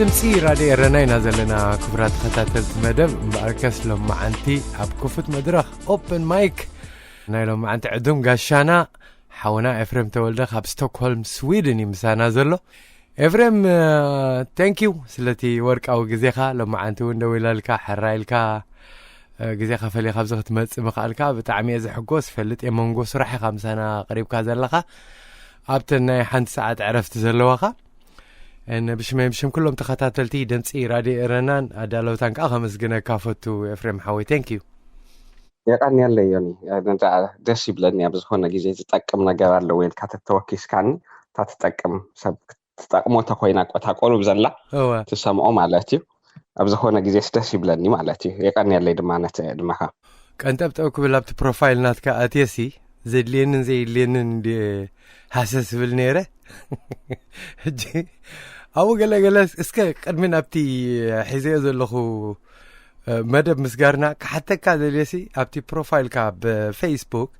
ድምፂ ራድዮ ኤረና ኢና ዘለና። ክቡራት ተኸታተልቲ መደብ፣ እምበኣርከስ ሎመዓንቲ ኣብ ክፉት መድረኽ ኦፕን ማይክ ናይ ሎመዓንቲ ዕዱም ጋሻና ሓውና ኤፍሬም ተወልደ ካብ ስቶክሆልም ስዊድን እዩ ምሳና ዘሎ። ኤፍሬም፣ ቴንኪዩ ስለቲ ወርቃዊ ግዜኻ። ሎመዓንቲ እውን ደው ኢላልካ፣ ሕራ ኢልካ፣ ግዜኻ ፈሊኻ ኣብዚ ክትመጽእ ምኽኣልካ ብጣዕሚ እየ ዝሕጎስ። ፈልጥ እየ መንጎ ስራሕ ኢኻ ምሳና ቀሪብካ ዘለኻ ኣብተን ናይ ሓንቲ ሰዓት ዕረፍቲ ዘለዋኻ። ብሽመይ ብሽም ኩሎም ተኸታተልቲ ድምፂ ራድዮ ኤረናን ኣዳለውታን ከዓ ከመስግነካ ፈቱ። ኤፍሬም ሓወይ፣ ቴንኪዩ። የቀንየለይ ዮኒ። ደስ ይብለኒ። ኣብ ዝኾነ ግዜ ዝጠቅም ነገር ኣለዎ ኢልካ ተተወኪስካኒ፣ እታ ትጠቅም ሰብ ትጠቅሞ ተኮይና፣ እታ ቁሩብ ዘላ እወ ትሰምዖ ማለት እዩ። ኣብ ዝኾነ ግዜስ ደስ ይብለኒ ማለት እዩ። የቀንየለይ ድማ ነቲ ዕድመኻ። ቀንጠብጠብ ክብል ኣብቲ ፕሮፋይል ናትካ ኣትየሲ ዘድልየንን ዘየድልየንን እንዲ ሃሰስ ዝብል ነይረ። ሕጂ ኣብኡ ገለ ገለ እስከ ቅድሚ ናብቲ ሒዘዮ ዘለኹ መደብ ምስጋርና ክሓተካ ዘልየሲ፣ ኣብቲ ፕሮፋይልካ ብፌስቡክ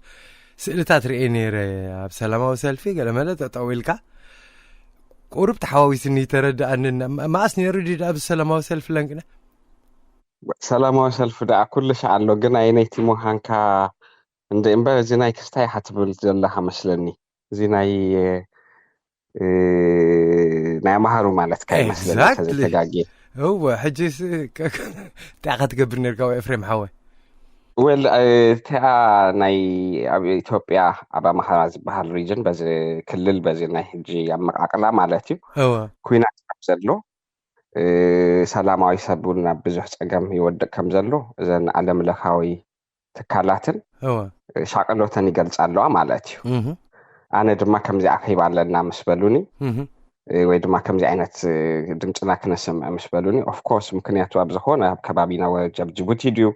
ስእልታት ርኤ ነይረ። ኣብ ሰላማዊ ሰልፊ ገለመለ ጠጠው ኢልካ፣ ቁሩብ ተሓዋዊስኒ ተረድኣንን። መኣስ ነይሩ ድዩ ኣብዚ ሰላማዊ ሰልፊ ለንቅነ? ሰላማዊ ሰልፊ ደኣ ኩሉ ሻዕ ኣሎ፣ ግን ኣየነይቲ ምዃንካ እንደ እምበር፣ እዚ ናይ ክስታይ ኢኻ ትብል ዘለኻ መስለኒ። እዚ ናይ ናይ ኣምሃሩ ማለትካ ይመስለኒ ተዘተጋጌ። እወ፣ ሕጂ እንታይ ኢኻ ትገብር ነርካ ወይ ኤፍሬም ሓወይ? ወል እቲኣ ናይ ኣብ ኢትዮጵያ ኣብ ኣምሃራ ዝበሃል ሪጅን፣ በዚ ክልል፣ በዚ ናይ ሕጂ ኣመቃቅላ ማለት እዩ፣ እወ ኩናት ከም ዘሎ፣ ሰላማዊ ሰብ እውን ናብ ብዙሕ ፀገም ይወድቅ ከም ዘሎ፣ እዘን ዓለም ለኻዊ ትካላትን እወ ሻቅሎተን ይገልፃ ኣለዋ ማለት እዩ። እህ ኣነ ድማ ከምዚ ኣኼባ ኣለና ምስ በሉኒ፣ እህ ወይ ድማ ከምዚ ዓይነት ድምፅና ክነስምዕ ምስ በሉኒ፣ ኦፍኮርስ፣ ምክንያቱ ኣብ ዝኾነ ኣብ ከባቢና ወጀብ ጅቡቲ ድዩ፣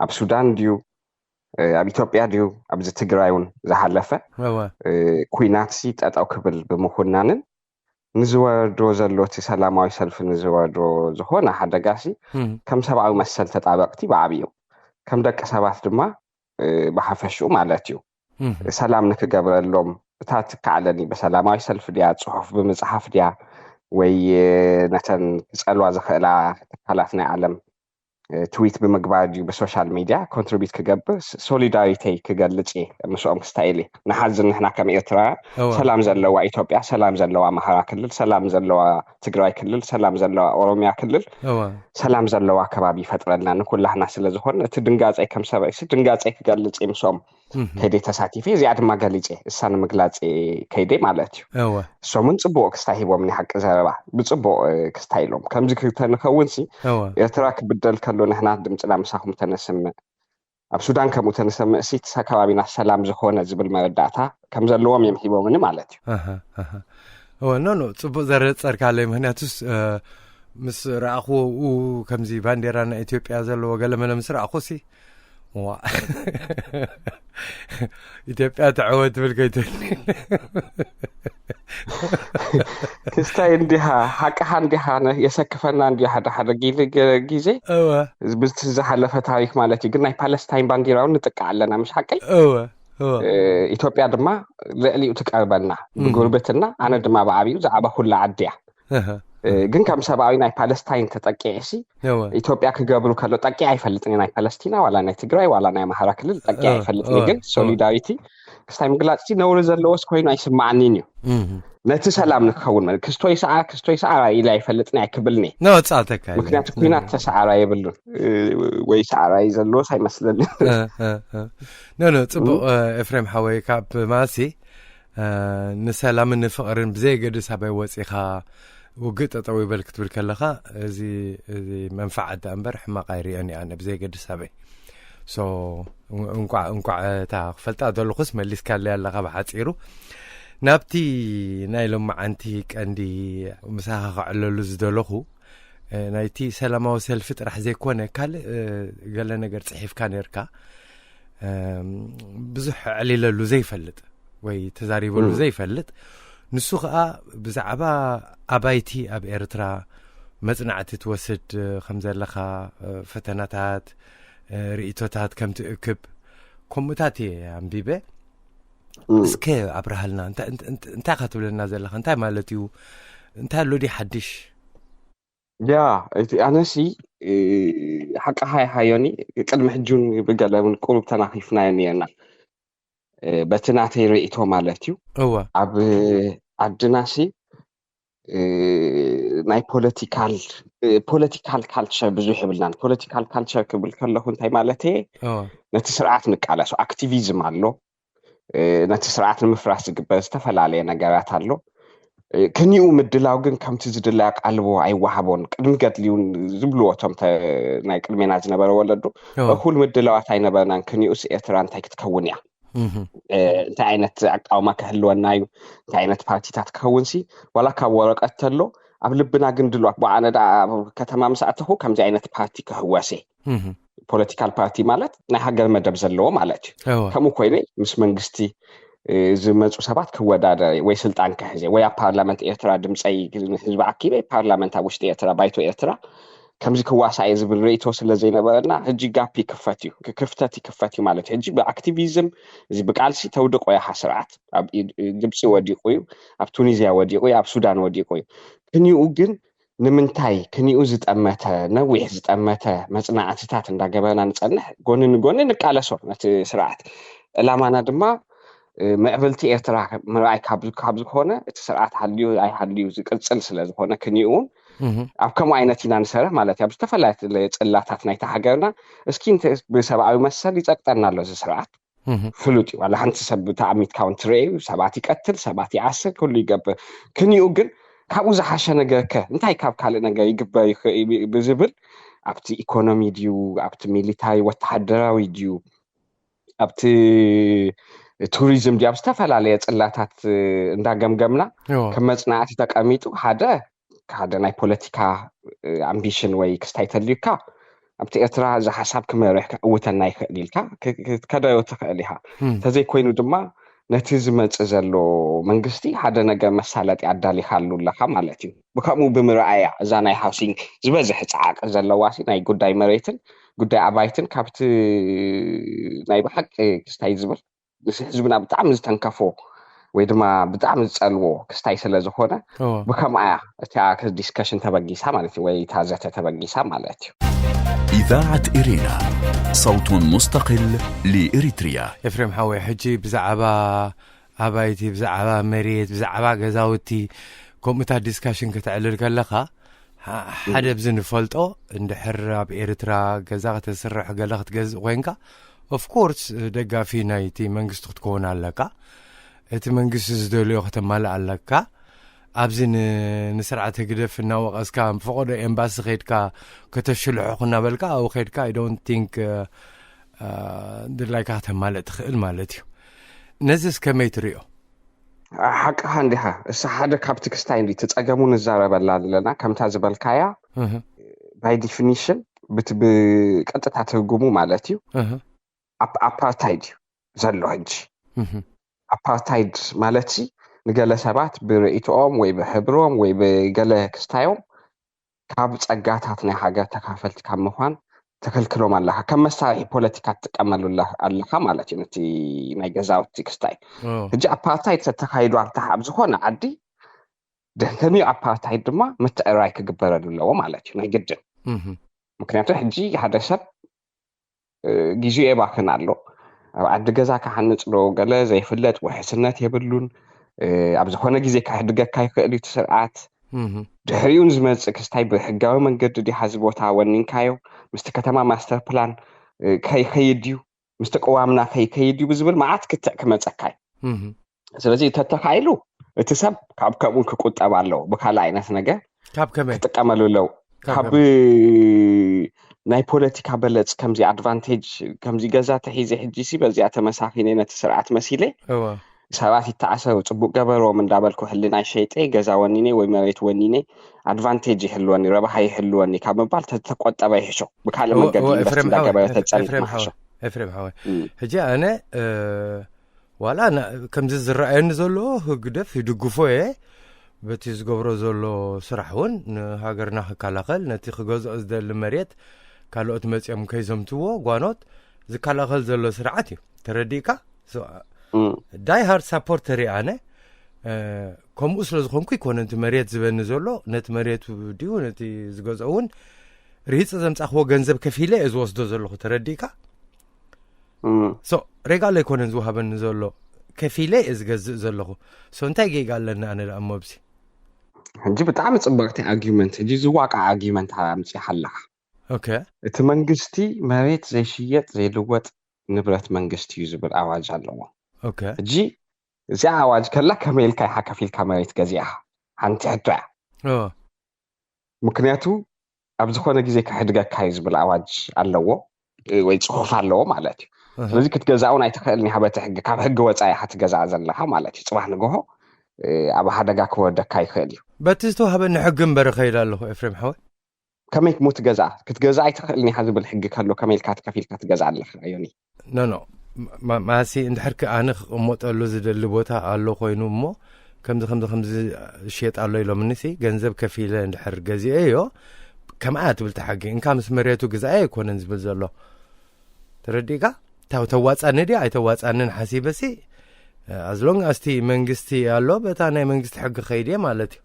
ኣብ ሱዳን ድዩ፣ ኣብ ኢትዮጵያ ድዩ፣ ኣብዚ ትግራይ እውን ዝሓለፈ እወ ኩናትሲ ጠጠው ክብል ብምኹናንን ንዝወርዶ ዘሎ እቲ ሰላማዊ ሰልፊ ንዝወርዶ ዝኾነ ሓደጋሲ እህ ከም ሰብኣዊ መሰል ተጣበቅቲ ብዓብዩ ከም ደቂ ሰባት ድማ ብሓፈሽኡ ማለት እዩ እህ ሰላም ንክገብረሎም እታ ትከኣለኒ ብሰላማዊ ሰልፊ ድያ፣ ፅሑፍ ብምፅሓፍ ድያ፣ ወይ ነተን ክፀልዋ ዝኽእላ ትካላት ናይ ዓለም ትዊት ብምግባር ድዩ ብሶሻል ሚድያ ኮንትሪቢዩት ክገብር ሶሊዳሪተይ ክገልፅ እየ ምስኦም ክስታይል እየ። ንሓዝን ንሕና ከም ኤርትራውያን እወ ሰላም ዘለዋ ኢትዮጵያ፣ ሰላም ዘለዋ ኣምሓራ ክልል፣ ሰላም ዘለዋ ትግራይ ክልል፣ ሰላም ዘለዋ ኦሮሚያ ክልል፣ እወ ሰላም ዘለዋ ከባቢ ይፈጥረልና ንኩላህና ስለ ዝኾነ እቲ ድንጋፀይ ከም ሰበይሲ ድንጋፀይ ክገልፅ እየ ምስኦም እህ ከይደ ተሳቲፈ። እዚኣ ድማ ገሊፀ እሳ ንምግላፅ ከይደ ማለት እዩ። እወ እሶምን ጽቡቕ ክስታይ ሂቦምኒ፣ ሓቂ ዘረባ ብጽቡቕ ክስታይ ኢሎም። ከምዚ ክተንኸውን ሲ እወ ኤርትራ ክብደል ከሎ ንሕና ድምጽና ምሳኹም ተነስምዕ፣ ኣብ ሱዳን ከምኡ ተነሰምዕ ሲ እሳ ከባቢና ሰላም ዝኾነ ዝብል መረዳእታ ከም ዘለዎም እዮም ሂቦምኒ ማለት እዩ። ኣሃ፣ ኣሃ። እወ፣ ኖ፣ ኖ፣ ጽቡቕ ዘረጸርካለይ። ምኽንያቱስ፣ እ፣ ምስ ረኣኽዎ፣ ኡ፣ ከምዚ ባንዴራ ናይ ኢትዮጵያ ዘለዎ ገለ መለ ምስ ረኣኹ ሲ፣ ዋ፣ ኢትዮጵያ ትዕወት ትብል ከይትህል። ክስታይ እንዲኻ፣ ሓቅኻ እንዲኻ፣ ነ-፣ የሰክፈና እንዲዩ ሓደ ሓደ ጊዜ፣ ገ-፣ ጊዜ። እወ። ብቲ ዝሓለፈ ታሪኽ ማለት እዩ። ግን ናይ ፓለስታይን ባንዲራ እውን ንጥቃዕ ኣለና፣ ምሽ ሓቀይ? እወ፣ እወ። እ፣ ኢትዮጵያ ድማ ልዕሊኡ ትቀርበና፣ እህ። ብጉርብትና፣ ኣነ ድማ ብዓብዩ ዝዓበኹላ ዓዲ እያ። እህ። እ፣ ግን ከም ሰብኣዊ ናይ ፓለስታይን ተጠቂዕሲ፣ እወ። ኢትዮጵያ ክገብሩ ከሎ ጠቂዕ ኣይፈልጥን እየ፣ ናይ ፓለስቲና ዋላ ናይ ትግራይ ዋላ ናይ ኣምሓራ ክልል ጠቂዕ እወ፣ ኣይፈልጥን እየ። እወ፣ ግን እወ። ሶሊዳሪቲ ክስታይ ምግላጽ ነውሪ ዘለዎስ ኮይኑ ኣይስማዓኒን እዩ። እህ። ነቲ ሰላም ንክኸውን ማለት ክስቶ ይስዓር፣ ክስቶ ይስዓር ኢለ ኣይፈልጥን እየ ኣይክብልን እየ። ነወጻእተካ ኢለ። ምክንያቱ ኩናት ተሰዓራ የብሉን። እ፣ ወይ ሰዓራ እዩ ዘለዎስ ኣይመስለንን። እ፣ እ፣ እ። ኖ፣ ኖ፣ ጽቡቕ፣ እ፣ ኤፍሬም ሓወይ፣ ካብ ማሲ፣ እ፣ ንሰላምን ንፍቕርን ብዘየገድስ ኣበይ ወጺኻ ውግእ ጠጠው ይበል ክትብል ከለኻ፣ እዚ፣ እዚ መንፈዓት ደኣ እምበር ሕማቕ ኣይርእዮን እየ ኣነ፣ ብዘየገድስ ኣበይ። ሶ፣ እንቋዕ፣ እንቋዕ እታ ክፈልጣ ዘለኹስ መሊስካለይ ኣለኻ ብሓጺሩ። ናብቲ ናይ ሎመዓንቲ ቀንዲ ምሳኻ ከዕለሉ ዝደለኹ፣ እ፣ ናይቲ ሰላማዊ ሰልፊ ጥራሕ ዘይኮነ፣ ካልእ፣ እ፣ ገለ ነገር ጽሒፍካ ነርካ። እም፣ ብዙሕ ኣዕሊለሉ ዘይፈልጥ ወይ ተዛሪበሉ እም። ዘይፈልጥ፣ ንሱ ኸኣ ብዛዕባ ኣባይቲ ኣብ ኤርትራ መጽናዕቲ ትወስድ፣ እ፣ ከም ዘለኻ፣ እ፣ ፈተናታት፣ እ፣ ርእይቶታት ከም ትእክብ፣ ከምኡታት እየ ኣንቢበ። እም። እስከ ኣብርሃልና፣ እንታ-፣ እንታ-፣ እንታ-፣ እንታይ ኢኻ ትብለና ዘለኻ? እንታይ ማለት እዩ? እንታይ ኣሎ ድዩ ሓድሽ? ያ፣ እቲ ኣነሲ ሓቂ ሃይ ሃዮኒ፣ ቅድሚ ሕጂ እውን ብገለ እውን ቁሩብ ተናኺፍናዮ ነርና። በቲ ናተይ ርእይቶ ማለት እዩ። እወ ኣብ ዓድናሲ ናይ ፖለቲካል ፖለቲካል ካልቸር ብዙሕ ይብልናን። ፖለቲካል ካልቸር ክብል ከለኹ እንታይ ማለት እየ? እወ ነቲ ስርዓት ንቃለሶ፣ ኣክቲቪዝም ኣሎ። ነቲ ስርዓት ንምፍራስ ዝግበር ዝተፈላለየ ነገራት ኣሎ። ክኒኡ ምድላው ግን ከምቲ ዝድለ ኣቃልቦ ኣይወሃቦን። ቅድሚ ገድሊ እውን ዝብልዎ እቶም ናይ ቅድሜና ዝነበረ ወለዶ፣ እኹል ምድላዋት ኣይነበረናን። ክኒኡስ ኤርትራ እንታይ ክትከውን እያ? እንታይ ዓይነት ኣቃውማ ክህልወና እዩ? እንታይ ዓይነት ፓርቲታት ክኸውን ሲ ዋላ ካብ ወረቀት ተሎ ኣብ ልብና ግን ድልዋት። ብኣነ ዳ ኣብ ከተማ ምስ ኣተኹ ከምዚ ዓይነት ፓርቲ ክህወስ እየ። ፖለቲካል ፓርቲ ማለት ናይ ሃገር መደብ ዘለዎ ማለት እዩ። ከምኡ ኮይነ ምስ መንግስቲ ዝመፁ ሰባት ክወዳደር ወይ ስልጣን ክሕዘ ወይ ኣብ ፓርላመንት ኤርትራ ድምፀይ ህዝቢ ኣኪበ ፓርላመንት ኣብ ውሽጢ ኤርትራ፣ ባይቶ ኤርትራ ከምዚ ክዋሳእ እየ ዝብል ርእይቶ ስለ ዘይነበረና፣ ሕጂ ጋፕ ይክፈት እዩ፣ ክፍተት ይክፈት እዩ ማለት እዩ። ሕጂ ብኣክቲቪዝም እዚ ብቃልሲ ተውድቆ ኢኻ ስርዓት። ኣብ ግብፂ ወዲቁ እዩ፣ ኣብ ቱኒዝያ ወዲቁ እዩ፣ ኣብ ሱዳን ወዲቁ እዩ። ክኒኡ ግን ንምንታይ ክኒኡ ዝጠመተ፣ ነዊሕ ዝጠመተ መፅናዕትታት እንዳገበርና ንፀንሕ፣ ጎኒ ንጎኒ ንቃለሶ ነቲ ስርዓት። ዕላማና ድማ ምዕብልቲ ኤርትራ ምርኣይ ካብ ዝኾነ፣ እቲ ስርዓት ሃልዩ ኣይሃልዩ ዝቅፅል ስለ ዝኾነ፣ ክኒኡ እውን ኣብ ከምኡ ዓይነት ኢና ንሰርሕ ማለት እዩ። ኣብ ዝተፈላለዩ ፅላታት ናይታ ሃገርና እስኪ ብሰብኣዊ መሰል ይፀቅጠና ኣሎ እዚ ስርዓት። ፍሉጥ እዩ። ዋላ ሓንቲ ሰብ ብጣዕሚ ትካውን ትረእዩ፣ ሰባት ይቀትል፣ ሰባት ይኣስር፣ ኩሉ ይገብር። ክኒኡ ግን ካብኡ ዝሓሸ ነገር ከ እንታይ ካብ ካልእ ነገር ይግበር ይኽእል ብዝብል፣ ኣብቲ ኢኮኖሚ ድዩ፣ ኣብቲ ሚሊታሪ ወተሃደራዊ ድዩ፣ ኣብቲ ቱሪዝም ድዩ፣ ኣብ ዝተፈላለየ ፅላታት እንዳገምገምና ከም መፅናዕቲ ተቀሚጡ ሓደ ሓደ ናይ ፖለቲካ ኣምቢሽን ወይ ክስታይ ተልዩካ ኣብቲ ኤርትራ እዚ ሓሳብ ክመርሕ ክዕውተና ይኽእል ኢልካ ክትከደዮ ትኽእል ኢኻ። እንተዘይኮይኑ ድማ ነቲ ዝመጽእ ዘሎ መንግስቲ ሓደ ነገር መሳለጢ ኣዳሊኻሉ ኣለኻ ማለት እዩ። ብከምኡ ብምርኣያ እዛ ናይ ሃውሲንግ ዝበዝሕ ጻዕቂ ዘለዋ ሲ ናይ ጉዳይ መሬትን ጉዳይ ኣባይትን ካብቲ ናይ ብሓቂ ክስታይ ዝብል ምስ ህዝብና ብጣዕሚ ዝተንከፎ ወይ ድማ ብጣዕሚ ዝጸልዎ ክስታይ ስለ ዝኾነ ብከምኣ እያ እቲኣ ዲስከሽን ተበጊሳ ማለት እዩ፣ ወይ እታ ዘተ ተበጊሳ ማለት እዩ። إذاعة إرينا، صوت مستقل لإريتريا. ኤፍሬም ሓወይ፣ ሕጂ ብዛዕባ ኣባይቲ፣ ብዛዕባ መሬት፣ ብዛዕባ ገዛውቲ ከምኡታት ዲስካሽን ከተዕልል ከለኻ ሓደ ኣብዚ ንፈልጦ፣ እንድሕር ኣብ ኤርትራ ገዛ ከተስርሕ ገለ ክትገዝእ ኮይንካ፣ ኦፍኮርስ ደጋፊ ናይቲ መንግስቲ ክትከውን ኣለካ። እቲ መንግስቲ ዝደልዮ ከተማልእ ኣለካ። ኣብዚ ንስርዓት ህግደፍ እናወቐስካ ፈቐዶ ኤምባሲ ከድካ ከተሽልሖ እናበልካ ኣብኡ ከድካ I don't think ድላይካ ከተማልእ ትኽእል ማለት እዩ። ነዚስ ከመይ ትሪኦ? ሓቅኻ እንዲኻ። እሳ ሓደ ካብቲ ክስታይ እንዲ ተጸገሙ ንዛረበላ ኣለና። ከምታ ዝበልካያ ባይ ዲፊኒሽን ብቲ ብቀጥታ ትርጉሙ ማለት እዩ ኣፓርታይድ እዩ ዘሎ ሕጂ። ኣፓርታይድ ማለት ሲ ንገለ ሰባት ብርእይቶኦም ወይ ብሕብሮም ወይ ብገለ ክስታዮም ካብ ጸጋታት ናይ ሃገር ተካፈልቲ ካብ ምዃን ተከልክሎም ኣለካ። ከም መሳርሒ ፖለቲካ ትጥቀመሉ ኣለካ ማለት እዩ። ነቲ ናይ ገዛውቲ ክስታይ ሕጂ ኣፓርታይድ ተተካይዱ ኣብታ ኣብ ዝኾነ ዓዲ ድሕንተሚኡ ኣፓርታይድ ድማ ምትዕራይ ክግበረሉ ኣለዎ ማለት እዩ፣ ናይ ግድን። ምክንያቱ ሕጂ ሓደ ሰብ ግዜኡ የባክን ኣሎ። ኣብ ዓዲ ገዛ ክሓንፅ ዶ ገለ ዘይፍለጥ ውሕስነት የብሉን። ኣብ ዝኾነ ግዜ ክሕድገካ ይኽእል እዩ እቲ ስርዓት። ድሕሪኡ ንዝመፅእ ክስታይ ብሕጋዊ መንገዲ ዲኻ እዚ ቦታ ወኒንካዮ፣ ምስቲ ከተማ ማስተር ፕላን ከይኸይድ እዩ፣ ምስቲ ቅዋምና ከይከይድ እዩ ብዝብል መዓት ክትዕ ክመፀካ እዩ። ስለዚ ተተኻኢሉ እቲ ሰብ ካብ ከምኡ ክቁጠብ ኣለዎ። ብካልእ ዓይነት ነገር ካብ ከመይ ክጥቀመሉ ኣለዉ። ካብ ካብ ናይ ፖለቲካ በለፅ ከምዚ ኣድቫንቴጅ ከምዚ ገዛ ተሒዘ ሕጂ ሲ በዚኣ ተመሳኺነ ነቲ ስርዓት መሲለ እዋ ሰባት ይተኣሰሩ፣ ፅቡቅ ገበርዎም እንዳበልኩ ሕልናይ ሸይጠ ገዛ ወኒነ ወይ መሬት ወኒነ ኣድቫንቴጅ ይህልወኒ፣ ረብሓ ይህልወኒ ካብ ምባል ተተቆጠበ ይሕሾ። ብካልእ እወ- መገዲ እወ፣ ኢንቨስት ኤፍሬም ሓወይ፣ እንዳገበረ ኤፍ- ተፀንፍ ኤፍሬም ሓወይ፣ ምሓሾ። ኤፍሬም ሓወይ፣ ሕጂ ኣነ እ፣ ዋላ ና- ከምዚ ዝረኣየኒ ዘሎ ህግደፍ ይድግፎ እየ። በቲ ዝገብሮ ዘሎ ስራሕ እውን ንሃገርና ክከላኸል፣ ነቲ ክገዝኦ ዝደሊ መሬት ካልኦት መፂኦም ከይዘምትዎ ጓኖት ዝከላኸል ዘሎ ስርዓት እዩ። ተረዲእካ? ሶ፣ ዳይ ሃርድ ሳፖርተር እየ ኣነ። እ፣ ከምኡ ስለ ዝኾንኩ ይኮነ እቲ መሬት ዝበኒ ዘሎ፣ ነቲ መሬቱ ድዩ ነቲ ዝገዝኦ እውን ርሂፀ ዘምፃኽዎ ገንዘብ ከፊለ እየ ዝወስዶ ዘለኹ። ተረዲእካ? እም። ሶ ሬጋሎ ኣይኮነን ዝወሃበኒ ዘሎ፣ ከፊለ እየ ዝገዝእ ዘለኹ። ሶ እንታይ ጌጋ ኣለኒ ኣነ ደኣ እሞ ኣብዚ? ሕጂ ብጣዕሚ ፅብቕቲ ኣርጊመንት፣ ሕጂ ዝዋቃ ኣርጊመንት ኣምፂኻ ኣለኻ። ኦኬ። እቲ መንግስቲ መሬት ዘይሽየጥ ዘይልወጥ ንብረት መንግስቲ እዩ ዝብል ኣዋጅ ኣለዎ። ኦኬ። ሕጂ እዚኣ ኣዋጅ ከላ ከመይ ኢልካ ኢኻ ከፊልካ መሬት ገዚእኻ? ሓንቲ ሕቶ እያ። ኦ፣ ምክንያቱ ኣብ ዝኾነ ግዜ ክሕድገካ እዩ ዝብል ኣዋጅ ኣለዎ፣ እ፣ ወይ ፅሑፍ ኣለዎ ማለት እዩ። እህ። ስለዚ ክትገዛእ እውን ኣይትኽእልን ኢኻ በቲ ሕጊ። ካብ ሕጊ ወፃኢ ኢኻ ትገዛእ ዘለኻ ማለት እዩ። ፅባሕ ንግሆ፣ እ፣ ኣብ ሓደጋ ክወርደካ ይኽእል እዩ። በቲ ዝተዋህበኒ ሕጊ እምበር እኸይድ ኣለኹ ኤፍሬም ሓወይ። ከመይ ሞ ትገዝኣ? ክትገዝኣ ኣይትኽእልን ኢኻ ዝብል ሕጊ ከሎ ከመይ ኢልካ ከፊልካ ትገዝኣ ኣለኻ ዮኒ? ኖ ኖ፣ ማ- ማሲ እንድሕር ከ ኣነ ክቕመጠሉ ዝደሊ ቦታ ኣሎ ኮይኑ እሞ ከምዚ ከምዚ ከምዚ ዝሽየጥ ኣሎ ኢሎምኒ ሲ፣ ገንዘብ ከፊለ እንድሕር ገዚኤዮ፣ ከምኣ ትብል ተሓጊ እንካ ምስ መሬቱ ግዛኤ ኣይኮነን ዝብል ዘሎ። ተረዲእካ? ታው ተዋጻኒ ድያ ኣይተዋጻንን ሓሲበ ሲ፣ ኣዝሎንግ ኣስቲ መንግስቲ ኣሎ፣ በታ ናይ መንግስቲ ሕጊ ኸይድ እየ ማለት እዩ።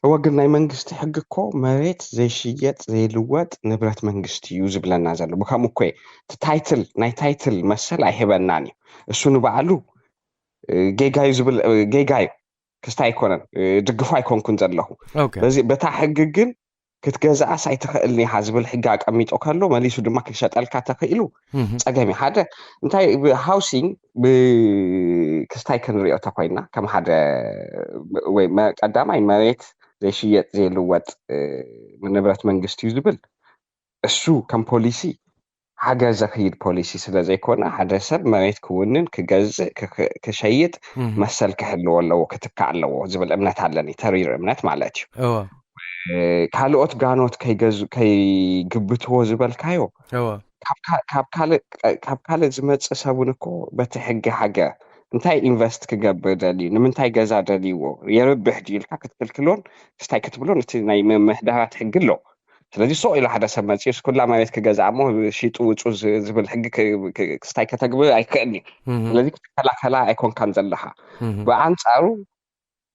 እወ፣ ግን ናይ መንግስቲ ሕጊ እኮ መሬት ዘይሽየጥ ዘይልወጥ ንብረት መንግስቲ እዩ ዝብለና ዘሎ። ብከምኡ እኮ እዩ። እቲ ታይትል፣ ናይ ታይትል መሰል ኣይህበናን እዩ። እሱ ንባዕሉ፣ እ፣ ጌጋ እዩ ዝብል፣ እ፣ ጌጋ እዩ። ክስታይ ኣይኮነን፣ እ፣ ድግፎ ኣይኮንኩን ዘለኹ። ኦኬ። በዚ፣ በታ ሕጊ ግን ክትገዝኣስ ኣይትኽእልን ኢኻ ዝብል ሕጊ ኣቀሚጡ ከሎ፣ መሊሱ ድማ ክሸጠልካ ተኽኢሉ እህ። ጸገም እዩ። ሓደ፣ እንታይ፣ ብ-፣ ሃውሲንግ ብክስታይ ክንሪኦ ተኮይና፣ ከም ሓደ፣ ወይ መ-፣ ቀዳማይ መሬት ዘይሽየጥ ዘይልወጥ፣ እ፣ ንብረት መንግስቲ እዩ ዝብል፣ እሱ ከም ፖሊሲ ሃገር ዘኽይድ ፖሊሲ ስለ ዘይኮነ፣ ሓደ ሰብ መሬት ክውንን፣ ክገዝእ፣ ክክ-፣ ክሸይጥ እህ። መሰል ክህልዎ ኣለዎ፣ ክትካእ ኣለዎ ዝብል እምነት ኣለኒ። ተሪር እምነት ማለት እዩ። እወ። እ፣ ካልኦት ጋኖት ከይገዙ-፣ ከይግብትዎ ዝበልካዮ፣ እወ። ካብ ካ-፣ ካብ ካልእ፣ ካብ ካልእ ዝመጽእ ሰብ እውን እኮ በቲ ሕጊ ሃገር እንታይ ኢንቨስት ክገብር ደልዩ፣ ንምንታይ ገዛ ደልይዎ፣ የርብሕ ድዩ ኢልካ ክትክልክሎን ክስታይ ክትብሎን እቲ ናይ ምምሕዳራት ሕጊ ኣሎ። ስለዚ ሱቕ ኢሉ ሓደ ሰብ መጺኡስ ኩላ መሬት ክገዝኣ እሞ ሽጡ ውጹ ዝ-፣ ዝብል ሕጊ ክ-፣ ክ-፣ ክስታይ ከተግብር ኣይክእልን እዩ። እህ። ስለዚ ክትከላኸላ ኣይኮንካን ዘለኻ። እህ። ብኣንጻሩ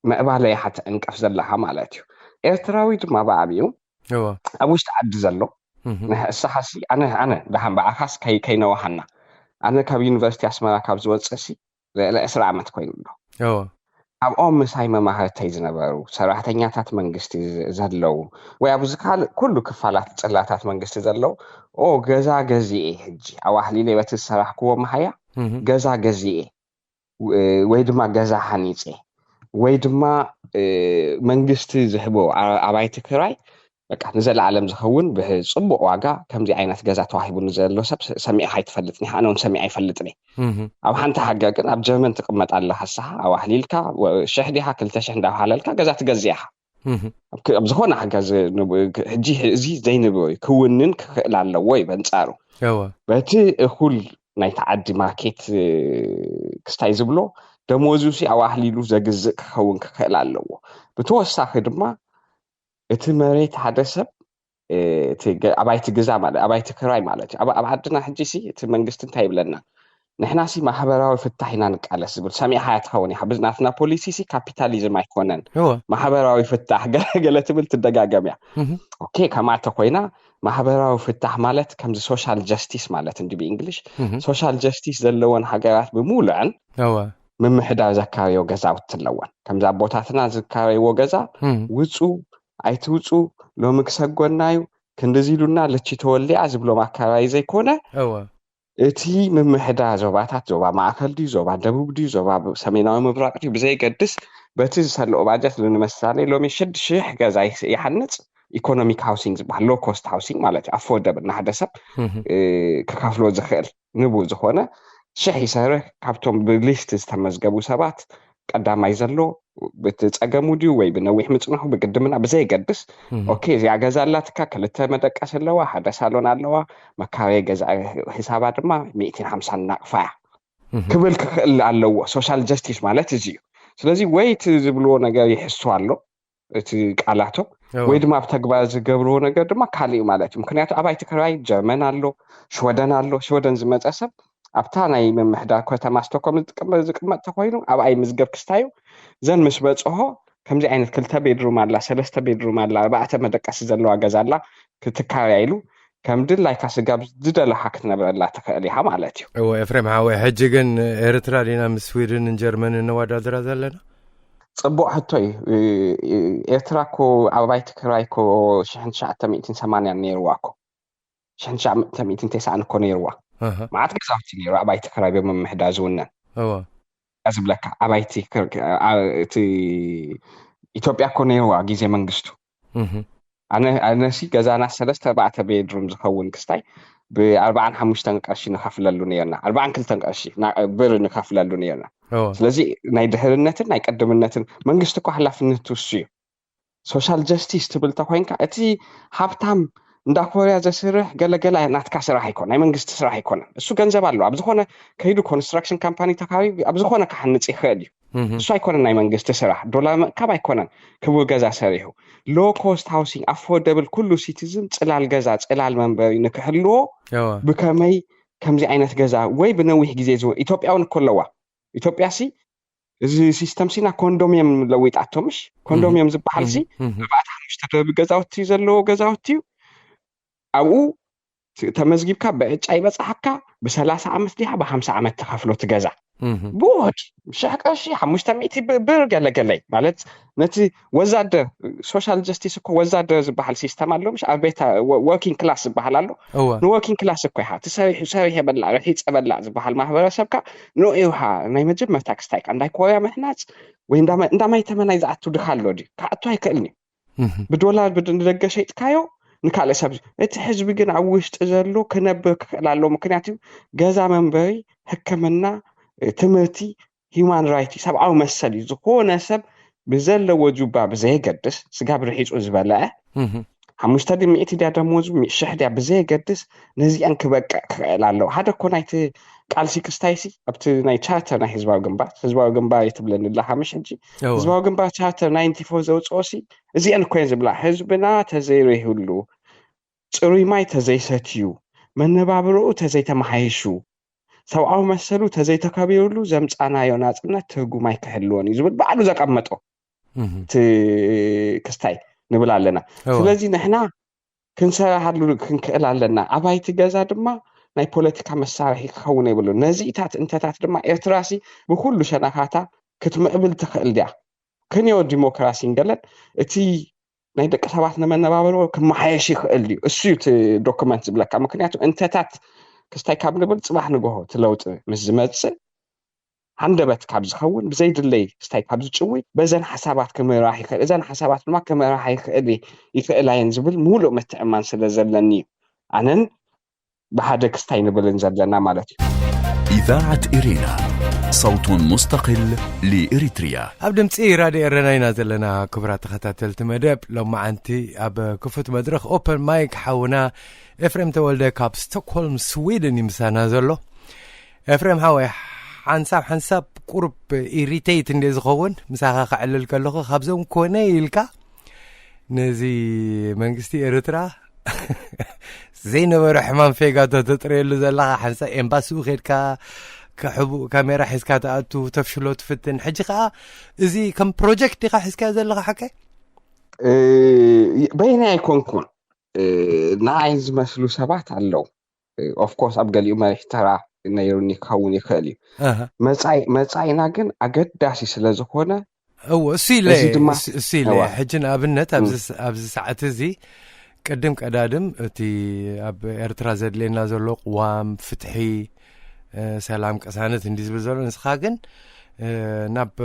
ምዕባለ ኢኻ ትዕንቀፍ ዘለኻ ማለት እዩ። ኤርትራዊ ድማ ብዓብዩ እወ። ኣብ ውሽጢ ዓዲ ዘሎ፣ እህ። ንሕ-፣ እስኻሲ ኣነ፣ ኣነ ደሓን ብኣኻስ ከይ-፣ ከይነዋሃና፣ ኣነ ካብ ዩኒቨርሲቲ ኣስመራ ካብ ዝወፅእሲ ልዕሊ ዕስራ ዓመት ኮይኑ ኣሎ። እወ። ኣብኦም ምሳይ መማህርተይ ዝነበሩ ሰራሕተኛታት መንግስቲ ዝ-፣ ዘለዉ ወይ ኣብዚ ካልእ ኩሉ ክፋላት ጽላታት መንግስቲ ዘለዉ፣ ኦ፣ ገዛ ገዚኤ ሕጂ ኣዋህሊለ በቲ ዝሰራሕክዎ መሃያ እህ። ገዛ ገዚኤ፣ ው-፣ ወይ ድማ ገዛ ሃኒጸ፣ ወይ ድማ፣ እ፣ መንግስቲ ዝህቦ ኣ-፣ ኣባይቲ ክራይ፣ በቃ፣ ንዘለኣለም ዝኸውን ብጽቡቕ ዋጋ ከምዚ ዓይነት ገዛ ተዋሂቡኒ ዘሎ ሰብ ሰ-፣ ሰሚዕኻ ኣይትፈልጥን ኢኻ፣ ኣነ እውን ሰሚዐ ኣይፈልጥን እየ። እህ። ኣብ ሓንቲ ሃገር ግን ኣብ ጀርመን ትቕመጥ ኣለኻ፣ ንስኻ ኣዋህሊልካ፣ ወ-፣ ሽሕ ዲኻ ክልተ ሽሕ እንዳዋሃለልካ ገዛ ትገዝእ ኢኻ። እህ። ኣብ ክ-፣ ኣብ ዝኾነ ሃገር ዝ-፣ ን-፣ ክ-፣ ሕጂ እዚ ዘይንብሮ እዩ፣ ክውንን ክኽእል ኣለዎ እዩ በንጻሩ። እወ። በቲ እኹል ናይቲ ዓዲ ማርኬት፣ እ፣ ክስታይ ዝብሎ፣ ደሞዙ ሲ ኣዋህሊሉ ዘግዝእ ክኸውን ክኽእል ኣለዎ። ብተወሳኺ ድማ እቲ መሬት ሓደ ሰብ፣ እ፣ እቲ ገ-፣ ኣባይቲ ግዛ ማለት፣ ኣባይቲ ክራይ ማለት እዩ። ኣብ፣ ኣብ ዓድና ሕጂ ሲ እቲ መንግስቲ እንታይ ይብለና? ንሕና ሲ ማሕበራዊ ፍታሕ ኢና ንቃለስ ዝብል ሰሚዕኻያ ትኸውን ኢኻ። ብዝ-፣ ናትና ፖሊሲ ሲ ካፒታሊዝም ኣይኮነን። እወ። ማሕበራዊ ፍታሕ ገለ ገለ ትብል ትደጋገም እያ። እህ። ኦኬ፣ ከምኣ ተኮይና ማሕበራዊ ፍታሕ ማለት ከምዚ ሶሻል ጀስቲስ ማለት እንዲ ብእንግሊሽ፣ እህ። ሶሻል ጀስቲስ ዘለወን ሃገራት ብምሉዐን እወ። ምምሕዳር ዘካርዮ ገዛውቲ ኣለወን። ከምዚ ኣቦታትና ዝካረይዎ ገዛ፣ እህ። ውጹ ኣይትውጹ፣ ሎሚ ክሰጎና እዩ፣ ክንድዚ ኢሉና፣ ለቺ ተወሊዓ ዝብሎም ኣካባቢ ዘይኮነ፣ እወ። እቲ ምምሕዳር ዞባታት፣ ዞባ ማእከል ድዩ፣ ዞባ ደቡብ ድዩ፣ ዞባ ሰሜናዊ ምብራቕ ድዩ፣ ብዘየገድስ፣ በቲ ዝሰልኦ ባጀት፣ ንምሳሌ፣ ሎሚ ሽዱሽተ ሽሕ ገዛ ይስ-፣ ይሃንጽ፣ ኢኮኖሚክ ሃውሲንግ ዝበሃል፣ ሎ ኮስት ሃውሲንግ ማለት እዩ። ኣፎርደብል፣ ንሓደ ሰብ፣ እህ። እ፣ ክከፍሎ ዝኽእል፣ ንቡር ዝኾነ፣ ሽሕ ይሰርሕ፣ ካብቶም ብሊስት ዝተመዝገቡ ሰባት ቀዳማይ ዘሎ፣ ብቲ ጸገሙ ድዩ ወይ ብነዊሕ ምጽንሑ፣ ብግድምና ብዘየገድስ፣ እህ። ኦኬ፣ እዚኣ ገዛ ኣላትካ፣ ክልተ መደቀስ ኣለዋ፣ ሓደ ሳሎን ኣለዋ፣ መካረይ ገዛ፣ ሂሳባ ድማ ሚእትን ሓምሳን ናቕፋ እያ እህ። ክብል ክኽእል ኣለዎ። ሶሻል ጀስቲስ ማለት እዚ እዩ። ስለዚ ወይ እቲ ዝብልዎ ነገር ይሕሱ ኣሎ፣ እቲ ቃላቶም፣ እወ። ወይ ድማ ኣብ ተግባር ዝገብርዎ ነገር ድማ ካልእ እዩ ማለት እዩ። ምክንያቱ ኣባይቲ ክራይ ጀርመን ኣሎ፣ ሽወደን ኣሎ። ሽወደን ዝመጸ ሰብ ኣብታ ናይ ምምሕዳር ከተማ ስቶኮም ዝጥቀመ ዝቅመጥ ተኮይኑ ኣብኣይ ምዝገብ ክስታዩ ዘን ምስ በፅሆ ከምዚ ዓይነት ክልተ ቤድሩም ኣላ፣ ሰለስተ ቤድሩም ኣላ፣ ኣርባዕተ መደቀሲ ዘለዋ ገዛ ኣላ ክትካረያ ኢሉ ከም ድላይካ ስጋብ ዝደለካ ክትነብረላ ትኽእል ኢኻ ማለት እዩ። እወ ኤፍሬም ሓወይ፣ ሕጂ ግን ኤርትራ ዲና ምስ ስዊድንን ጀርመንን ነዋዳድራ ዘለና? ጽቡቕ ሕቶ እዩ። ኤርትራ እኮ ኣባይቲ ክራይ እኮ ሽሕን ትሽዓተ ሚእትን ሰማንያን ነይርዋ እኮ፣ ሽሕን ትሽዓተ ሚእትን ተስዓን እኮ ነይርዋ። ማዓት ገዛውቲ ነይሩ ኣባይቲ ክራይ ብምምሕዳር ዝውነን። እወ ዝብለካ ኣባይቲ እቲ ኢትዮጵያ እኮ ነይርዋ ግዜ መንግስቱ። ኣነሲ ገዛና ሰለስተ ኣርባዕተ ቤድሩም ዝኸውን ክስታይ ብኣርባዓን ሓሙሽተን ቅርሺ ንኸፍለሉ ነርና፣ ኣርባዓን ክልተን ቅርሺ ብር ንኸፍለሉ ነርና። ስለዚ ናይ ድሕርነትን ናይ ቀድምነትን መንግስቲ እኮ ሓላፍነት ትውሱ እዩ። ሶሻል ጀስቲስ ትብል ተኮይንካ እቲ ሃብታም እንዳ ኮርያ ዘስርሕ ገለገላ ናትካ ስራሕ ኣይኮን፣ ናይ መንግስቲ ስራሕ ኣይኮነን። እሱ ገንዘብ ኣለዎ፣ ኣብ ዝኾነ ከይዱ ኮንስትራክሽን ካምፓኒ ተካቢ ኣብ ዝኾነ ክሓንፅ ይኽእል እዩ። እሱ ኣይኮነን ናይ መንግስቲ ስራሕ፣ ዶላር ምእካብ ኣይኮነን። ክቡር ገዛ ሰሪሑ ሎ ኮስት ሃውሲንግ ኣፎርደብል ኩሉ ሲቲዝን ፅላል ገዛ ፅላል መንበሪ ንክሕልዎ ብከመይ ከምዚ ዓይነት ገዛ ወይ ብነዊሕ ግዜ ዝወ ኢትዮጵያ እውን እኮ ኣለዋ። ኢትዮጵያ ሲ እዚ ሲስተም ሲና ኮንዶሚየም ለዊጣቶ ምሽ ኮንዶሚየም ዝበሃል ሲ ኣርባዕተ ሓሙሽተ ደርቢ ገዛውቲ ዘለዎ ገዛውቲ እዩ። ኣብኡ ተመዝጊብካ ብዕጫ ይበፅሓካ ብሰላሳ ዓመት ዲኻ ብሓምሳ ዓመት ትኸፍሎ ትገዛ ብውህድ ሽሕ ቅርሺ ሓሙሽተ ሚእቲ ብር ገለገለይ ማለት ነቲ ወዛደር ሶሻል ጀስቲስ እኮ ወዛደር ዝበሃል ሲስተም ኣሎ ምሽ ኣብ ቤታ ወርኪንግ ክላስ ዝበሃል ኣሎ ንወርኪንግ ክላስ እኮ ኢኻ እቲ ሰሪሑ ሰሪሕ የበላዕ ርሒፀ በላዕ ዝበሃል ማህበረሰብካ ንኡ ኢኻ ናይ መጀመርታ ክስታይካ እንዳይ ኮርያ ምሕናፅ ወይ እንዳማይ ተመናይ ዝኣቱ ድኻ ኣሎ ድዩ ክኣቱ ኣይክእልን እዩ ብዶላር ንደገ ሸይጥካዮ ንካልእ ሰብ እቲ ህዝቢ ግን ኣብ ውሽጢ ዘሎ ክነብር ክኽእል ኣለዎ ምክንያቱ ገዛ መንበሪ ሕክምና ትምህርቲ ሂማን ራይት ሰብኣዊ መሰል እዩ ዝኾነ ሰብ ብዘለዎ ጁባ ብዘየገድስ ስጋብ ርሒፁ ዝበልዐ ሓሙሽተ ድዩ ሚእቲ ድያ ደሞዙ ሽሕ ድያ ብዘየገድስ ነዚአን ክበቅዕ ክኽእል ኣለዎ ሓደ እኮ ናይቲ ቃልሲ ክስታይሲ ኣብቲ ናይ ቻርተር ናይ ህዝባዊ ግንባር ህዝባዊ ግንባር እየ ትብለኒ ኣለካ ምሽ ሕጂ ህዝባዊ ግንባር ቻርተር ናይንቲ ፎር ዘውፅኦ ሲ እዚአን እኮ እየን ዝብላ ህዝብና ተዘይረይህሉ ፅሩይ ማይ ተዘይሰትዩ መነባብሮኡ ተዘይተመሓይሹ ሰብኣዊ መሰሉ ተዘይተከቢሩሉ ዘምፃናዮ ናፅነት ትርጉም ኣይክህልዎን እዩ ዝብል ባዕሉ ዘቀመጦ እቲ ክስታይ ንብል ኣለና ስለዚ ንሕና ክንሰራሃሉ ክንክእል ኣለና ኣባይቲ ገዛ ድማ ናይ ፖለቲካ መሳርሒ ክኸውን የብሉ ነዚኢታት እንተታት ድማ ኤርትራሲ ብኩሉ ሸነካታ ክትምዕብል ትኽእል ድያ ክንዮ ዲሞክራሲ እንገለን እቲ ናይ ደቂ ሰባት ንመነባበሮ ክመሓየሽ ይኽእል እዩ እሱ እዩ እቲ ዶክመንት ዝብለካ ምክንያቱ እንተታት ክስታይ ካብ ንብል ፅባሕ ንግሆ እቲ ለውጢ ምስ ዝመፅእ ሃንደበት ካብ ዝኸውን ብዘይድለይ ክስታይ ካብ ዝጭዊ በዘን ሓሳባት ክምራሕ ይኽእል እዘን ሓሳባት ድማ ክምራሕ ይኽእል ይኽእል ኣየን ዝብል ሙሉእ ምትዕማን ስለ ዘለኒ እዩ ኣነን ብሓደ ክስታይ ንብልን ዘለና ማለት እዩ إذاعة إرينا صوت مستقل لإريتريا ኣብ ድምፂ ራድዮ ኤረና ኢና ዘለና ክቡራት ተኸታተልቲ መደብ ሎማዓንቲ ኣብ ክፉት መድረኽ ኦፐን ማይክ ሓውና ኤፍሬም ተወልደ ካብ ስቶክሆልም ስዊድን ይምሳና ዘሎ ኤፍሬም ሓወይ ሓንሳብ ሓንሳብ ቁሩብ ኢሪቴት እንደ ዝኸውን ምሳኻ ከዕልል ከለኹ ካብዞም ኮነ ኢልካ ነዚ መንግስቲ ኤርትራ ዘይነበረ ሕማም ፌጋ ተተጥረየሉ ዘለካ ሓንሳብ ኤምባሲኡ ከድካ ከሕቡ ካሜራ ሒዝካ ተኣቱ ተፍሽሎ ትፍትን ሕጂ ከዓ እዚ ከም ፕሮጀክት ዲካ ሒዝካዮ ዘለካ ሓቀ በይና ኣይኮንኩን ንዓይ ዝመስሉ ሰባት ኣለዉ ኦፍኮርስ ኣብ ገሊኡ መሪሕ ተራ ነይሩኒ ክኸውን ይኽእል እዩ መፃኢና ግን ኣገዳሲ ስለ ዝኾነ እዎ እሱ ኢለ እሱ ኢለ ሕጂ ንኣብነት ኣብዚ ሰዓት እዚ ቅድም ቀዳድም እቲ ኣብ ኤርትራ ዘድልየና ዘሎ ቅዋም ፍትሒ ሰላም ቅሳነት እንዲ ዝብል ዘሎ ንስኻ ግን ናብ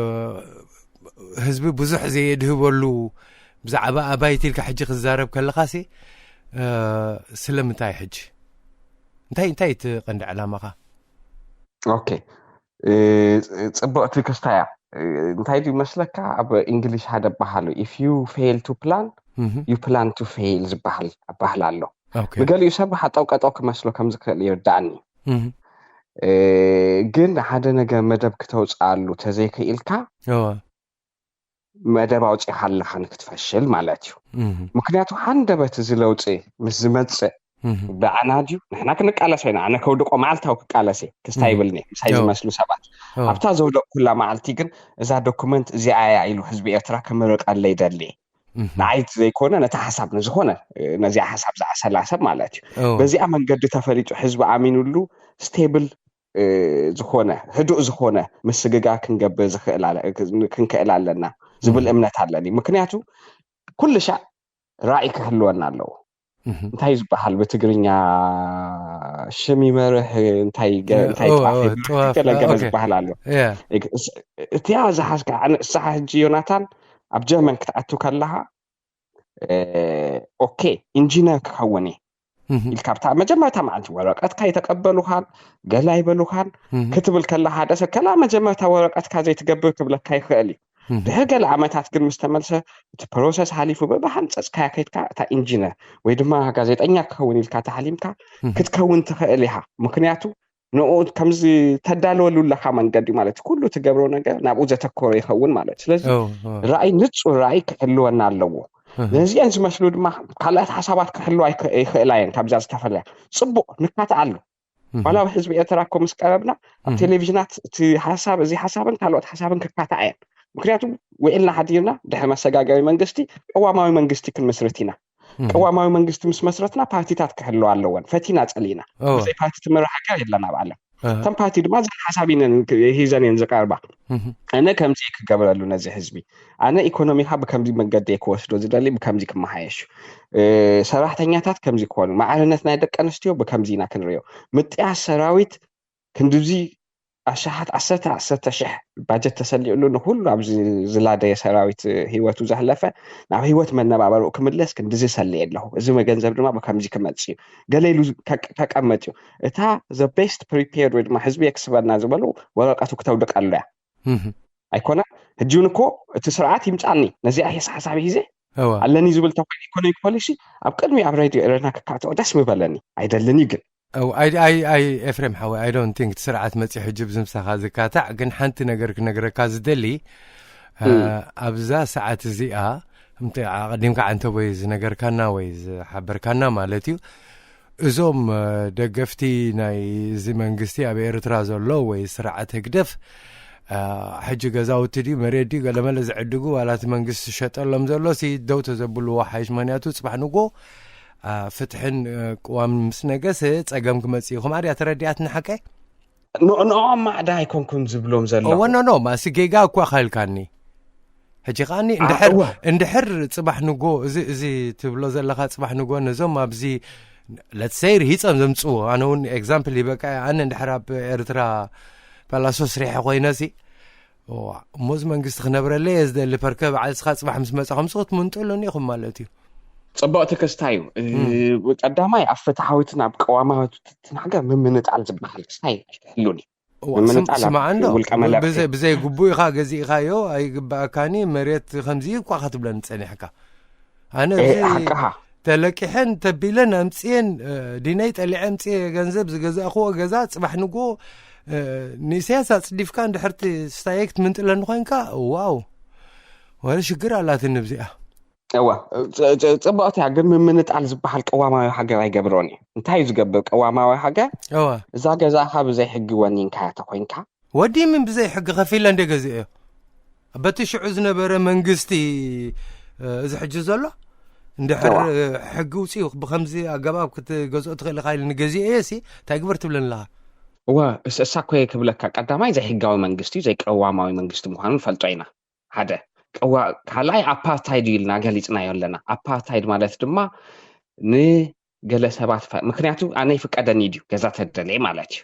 ህዝቢ ብዙሕ ዘየድህበሉ ብዛዕባ ኣባይቲ ኢልካ ሕጂ ክዛረብ ከለኻሲ ስለምንታይ ሕጂ እንታይ እንታይ እቲ ቀንዲ ዕላማኻ ኦኬ ፅብቕቲ ክስታያ እንታይ ድዩ መስለካ ኣብ እንግሊሽ ሓደ በሃሉ if you fail to plan you plan to fail ዝበሃል ኣባህል ኣሎ ብገሊኡ ሰብ ሓጠው ቀጠው ክመስሎ ከም ዝክእል ይርዳእኒ ግን ሓደ ነገር መደብ ክተውፅኣሉ ተዘይክኢልካ መደብ ኣውፂኻ ኣለኻ ንክትፈሽል ማለት እዩ ምክንያቱ ሃንደበት እዚ ለውፂ ምስ ዝመፅእ ብኣና ድዩ? ንሕና ክንቃለሶ ኢና። ኣነ ከውድቆ መዓልታዊ ክቃለስ እየ። ክስታይ ይብልኒ ምሳይ ዝመስሉ ሰባት። ኣብታ ዘውደቅኩላ መዓልቲ ግን እዛ ዶኩመንት እዚኣ እያ ኢሉ ህዝቢ ኤርትራ ክምርቀለይ ደሊ። ንዓይ ዘይኮነ ነቲ ሓሳብ ንዝኾነ ነዚኣ ሓሳብ ዝዓሰላ ሰብ ማለት እዩ። በዚኣ መንገዲ ተፈሊጡ ህዝቢ ኣሚኑሉ ስቴብል ዝኾነ ህዱእ ዝኾነ ምስግጋር ክንገብር ዝኽእል ኣለ- ክንክእል ኣለና ዝብል እምነት ኣለኒ። ምክንያቱ ኩሉ ሻዕ ራእይ ክህልወና ኣለዎ። እንታይ ዝበሃል ብትግርኛ ሽም ይመርሕ እንታይ ገ- እንታይ ኦ፣ ጣፍ ኦ፣ ይመርሕ ጥዋፍ፣ ገለ ገለ ኦኬ። ዝበሃል ኣሎ። ያ። እግ- እስ- እቲኣ ዝሓዝካ ንስኻ ሕጂ ዮናታን ኣብ ጀርመን ክትኣቱ ከለኻ ኦኬ ኢንጂነር ክኸውን እየ ኢልካ ብታ መጀመርታ መዓልቲ ወረቀትካ ይተቀበሉኻን ገላ ይበሉኻን ክትብል ከላ ሓደ ሰብ ከላ መጀመርታ ወረቀትካ ዘይትገብር ክብለካ ይኽእል እዩ። ድሕሪ ገለ ዓመታት ግን ምስ ተመልሰ እቲ ፕሮሰስ ሓሊፉ ብብሓንፀፅካያ ከይድካ እታ ኢንጂነር ወይ ድማ ጋዜጠኛ ክኸውን ኢልካ ተሓሊምካ ክትከውን ትኽእል ኢኻ። ምክንያቱ ንኡ ከምዚ ተዳለወሉ ኣለካ መንገዲ ማለት ኩሉ ትገብሮ ነገር ናብኡ ዘተኮረ ይኸውን ማለት ስለዚ ራእይ ንፁር ራእይ ክህልወና ኣለዎ። ነዚአን ዝመስሉ ድማ ካልኣት ሓሳባት ክህልዋ ይኽእላ እየን። ካብዛ ዝተፈለያ ፅቡቅ ንካትኣሉ ዋላ ኣብ ህዝቢ ኤርትራ እኮ ምስ ቀረብና ኣብ ቴሌቪዥናት እቲ ሓሳብ እዚ ሓሳብን ካልኦት ሓሳብን ክካታዓ እየን። ምክንያቱ ውዒልና ሓዲርና ድሕሪ መሰጋገሪ መንግስቲ ቅዋማዊ መንግስቲ ክንምስርት ኢና። ቅዋማዊ መንግስቲ ምስ መስረትና ፓርቲታት ክህልዋ ኣለወን። ፈቲና ፀሊእና ብዘይ ፓርቲ ትምራሕ ሃገር የላን ኣብ ዓለም። እተን ፓርቲ ድማ ዘን ሓሳብ ኢነን ሂዘን እየን ዝቀርባ። ኣነ ከምዚ ክገብረሉ ነዚ ህዝቢ ኣነ ኢኮኖሚካ ብከምዚ መንገዲ ክወስዶ ዝደሊ ብከምዚ ክመሓየሽ ሰራሕተኛታት ከምዚ ክኾኑ ማዕርነት ናይ ደቂ ኣንስትዮ ብከምዚ ኢና ክንሪኦ ምጥያስ ሰራዊት ክንድዚ ኣሻሓት ዓሰርተ ዓሰርተ ሽሕ ባጀት ተሰሊዕሉ ንኩሉ ኣብዚ ዝላደየ ሰራዊት ህይወቱ ዘሕለፈ ናብ ህይወት መነባበርኡ ክምለስ ክንድዚ ሰልየ ኣለኹ። እዚ መገንዘብ ድማ ብከምዚ ክመጽእ እዩ። ገለ ኢሉ ከቀመጥ እዩ። እታ the best prepared ወይ ድማ ህዝቢ የክስበና ዝበሉ ወረቀቱ ክተውድቀሉ እያ። ኣይኮነ ሕጂ እውን እኮ እቲ ስርዓት ይምጻኒ ነዚኣ ሒስ ሓሳብ ሂዘ ኣለኒ ዝብል ተኮይኑ ኢኮኖሚክ ፖሊሲ ኣብ ቅድሚ ኣብ ሬድዮ ኤረና ክካትኦ ደስ ምበለኒ። ኣይደልን እዩ ግን ኣይ ኣይ ኣይ ኤፍሬም ሓወይ I don't think እቲ ስርዓት መፂኡ ሕጂ ብዝምሳኻ ዝካታዕ ግን ሓንቲ ነገር ክነግረካ ዝደሊ ኣብዛ ሰዓት እዚኣ ኣቀዲምካ ዓንተቦይ ዝነገርካና ወይ ዝሓበርካና ማለት እዩ እዞም ደገፍቲ ናይ እዚ መንግስቲ ኣብ ኤርትራ ዘሎ ወይ ስርዓት ህግደፍ ሕጂ ገዛውቲ ድዩ መሬት ድዩ ገለመለ ዝዕድጉ ዋላ እቲ መንግስቲ ዝሸጠሎም ዘሎ ሲ ደው ተዘብልዎ ሓይሽ ምክንያቱ ፅባሕ ንጎ ፍትሕን ቅዋምን ምስ ነገሰ ፀገም ክመፅእ እዩ ከምኣ ድያ ተረዲኣትኒ ሓቀ ንኦም ማዕዳ ኣይኮንኩም ዝብሎም ዘለኹ እወ ኖ ኖ ማሲ ጌጋ እኳ ካልካኒ ሕጂ ከዓኒ እንድሕር እንድሕር ፅባሕ ንጎ እዚ እዚ ትብሎ ዘለካ ፅባሕ ንጎ ነዞም ኣብዚ let's say ርሂፀም ዘምፅዎ ኣነ እውን example ይበቃ ኣነ እንድሕር ኣብ ኤርትራ ፓላሶ ስሪሐ ኮይነ ሲ እሞ እዚ መንግስቲ ክነብረለይ እየ ዝደሊ ፐርከ በዓል ስኻ ፅባሕ ምስ መፃ ከምዚ ክትምንጥሉኒ ኢኹም ማለት እዩ ፅቡቅ ትክስታ እዩ ቀዳማይ ኣብ ፍትሓዊትን ኣብ ቀዋማዊትን ሃገር ምምንጣል ዝበሃል ክስታይ ኣይክህሉን እዩ ምምንጣል ስማዕ እንዶ ውልቀ መለክቲ ብዘይ- ብዘይ ግቡእ ኢኻ ገዚእኻዮ ኣይግባእካኒ መሬት ከምዚ እኳ ክትብለኒ ፀኒሕካ ኣነ እዚ ሓቅኻ ተለቂሐን ተቢለን ኣምፅኤን እ፣ ዲነይ ጠሊዐ ኣምፅኤ ገንዘብ ዝገዛእክዎ ገዛ ፅባሕ ንጎ እ፣ ንኢሳያስ ኣፅዲፍካ እንድሕርቲ ስታየ ክትምንጥለኒ ኮይንካ ዋው ወረ ሽግር ኣላትኒ ብዚኣ እዋ ጽ- ጽ- ጽብቕቲ እያ ግን ምምንጣል ዝበሃል ቀዋማዊ ሃገር ኣይገብሮን እዩ እንታይ እዩ ዝገብር ቀዋማዊ ሃገር እዋ እዛ ገዛኻ ብዘይ ሕጊ ወኒንካያ ተኮይንካ ወዲ ምን ብዘይ ሕጊ ከፊለ እንደ ገዚኦ በቲ ሽዑ ዝነበረ መንግስቲ እ፣ እዚ ሕጂ ዘሎ እንድሕር ሕጊ ውፅኡ ብከምዚ ኣገባብ ክትገዝኦ ትኽእል ኢኻ ኢሉ ንገዚኦ እየ ሲ እንታይ ግበር ትብለኒ ኣለኻ እዋ እስ- እሳ ኮየ ክብለካ ቀዳማይ ዘይሕጋዊ መንግስቲ እዩ ዘይቀዋማዊ መንግስቲ ምዃኑ ንፈልጦ ኢና ሓደ ቀዋ- ካልኣይ ኣፓርታይድ እዩ ኢልና ገሊፅናዮ ኣለና ኣፓርታይድ ማለት ድማ ንገለ ሰባት ፈ- ምክንያቱ ኣነ ይፍቀደኒ ድዩ ገዛ ተደለየ ማለት እዩ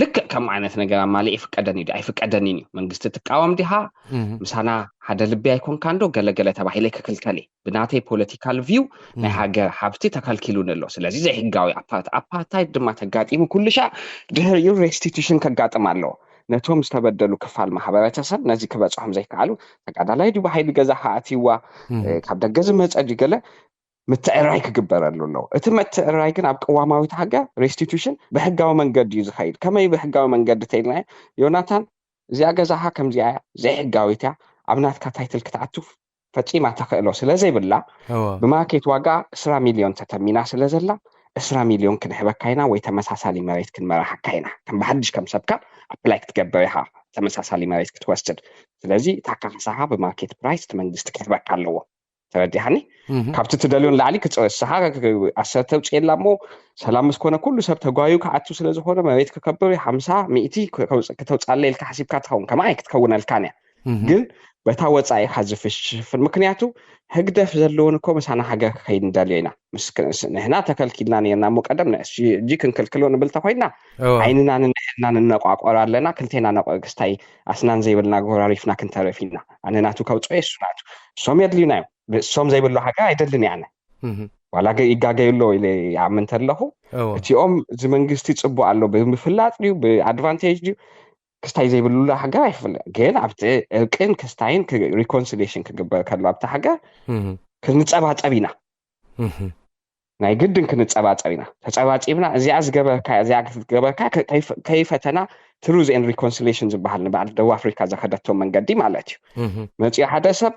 ልክዕ ከም ዓይነት ነገር ኣማሊእ ይፍቀደኒ ድዩ ኣይፍቀደኒን እዩ መንግስቲ ትቃወም ዲኻ ምሳና ሓደ ልቢ ኣይኮንካ እንዶ ገለገለ ተባሂለ ክክልከል እየ ብናተይ ፖለቲካል ቪው ናይ ሃገር ሃብቲ ተከልኪሉኒ ኣሎ ስለዚ ዘይሕጋዊ ኣፓርት ኣፓርታይድ ድማ ተጋጢሙ ኩሉ ሻዕ ድሕሪኡ ሬስቲቱሽን ከጋጥም ኣለዎ ነቶም ዝተበደሉ ክፋል ማሕበረተሰብ ነዚ ክበፅሖም ዘይከኣሉ ተጋዳላይ ድዩ ብሓይሊ ገዛ ከኣትይዋ ካብ ደገ ዝመፀ ድዩ ገለ ምትዕራይ ክግበረሉ ኣለዎ እቲ ምትዕራይ ግን ኣብ ቅዋማዊት ሃገር ሬስቲቱሽን ብሕጋዊ መንገዲ እዩ ዝኸይድ ከመይ ብሕጋዊ መንገዲ ተይልናዮ ዮናታን እዚኣ ገዛኻ ከምዚኣ እያ ዘይሕጋዊት እያ ኣብ ናትካ ታይትል ክትኣቱ ፈፂማ ተኽእሎ ስለ ዘይብላ ብማርኬት ዋጋ ዕስራ ሚልዮን ተተሚና ስለ ዘላ ዕስራ ሚልዮን ክንህበካ ኢና ወይ ተመሳሳሊ መሬት ክንመራሓካ ኢና። ከም ብሓድሽ ከም ሰብካ ኣፕላይ ክትገብር ኢኻ ተመሳሳሊ መሬት ክትወስድ። ስለዚ እታ ካሕሳኻ ብማርኬት ፕራይስ እቲ መንግስቲ ክህበካ ኣለዎ። ተረዲሓኒ? ካብቲ ትደልዮ ንላዕሊ ክፀ- ንስኻ ኣሰር ተውፅኤላ እሞ ሰላም ምስ ኮነ ኩሉ ሰብ ተጓዩ ክኣቱ ስለ ዝኾነ መሬት ክከብር ሓምሳ ሚእቲ ከተውፅኣለ ኢልካ ሓሲብካ ትኸውን ከማይ ክትከውነልካን እያ። ግን በታ ወፃኢኻ ዝፍሽፍን ምክንያቱ ህግደፍ ዘለውን እኮ ምሳና ሃገር ክኸይድ ንደልዮ ኢና። ንሕና ተከልኪልና ነርና እሞ ቀደም ሕጂ ክንክልክሎ ንብል ተኮይና ዓይንና ንንሕና ንነቋቆር ኣለና። ክልቴና ነቆ ክስታይ ኣስናን ዘይብልና ጎራሪፍና ክንተርፍ ኢና። ኣነ ናቱ ከውፅኦ እሱ ናቱ እሶም የድልዩና እዮም። እሶም ዘይብሉ ሃገር ኣይደልን እየ ኣነ። ዋላ ይጋገዩ ኣሎ ኢለ ይኣምን ተለኹ እቲኦም እዚ መንግስቲ ፅቡቅ ኣሎ ብምፍላጥ ድዩ ብኣድቫንቴጅ ድዩ ክስታይ ዘይብሉ ሃገር ኣይፍለ ግን ኣብቲ እርቅን ክስታይን ሪኮንሲሌሽን ክግበር ከሎ ኣብቲ ሃገር ክንፀባፀብ ኢና። ናይ ግድን ክንፀባፀብ ኢና። ተፀባፂብና እዚኣ ዝገበርካ እዚኣ ዝገበርካ ከይፈተና ትሩዝ ኤን ሪኮንሲሌሽን ዝበሃል ንበዓል ደቡብ ኣፍሪካ ዘኸደቶ መንገዲ ማለት እዩ። መፂኡ ሓደ ሰብ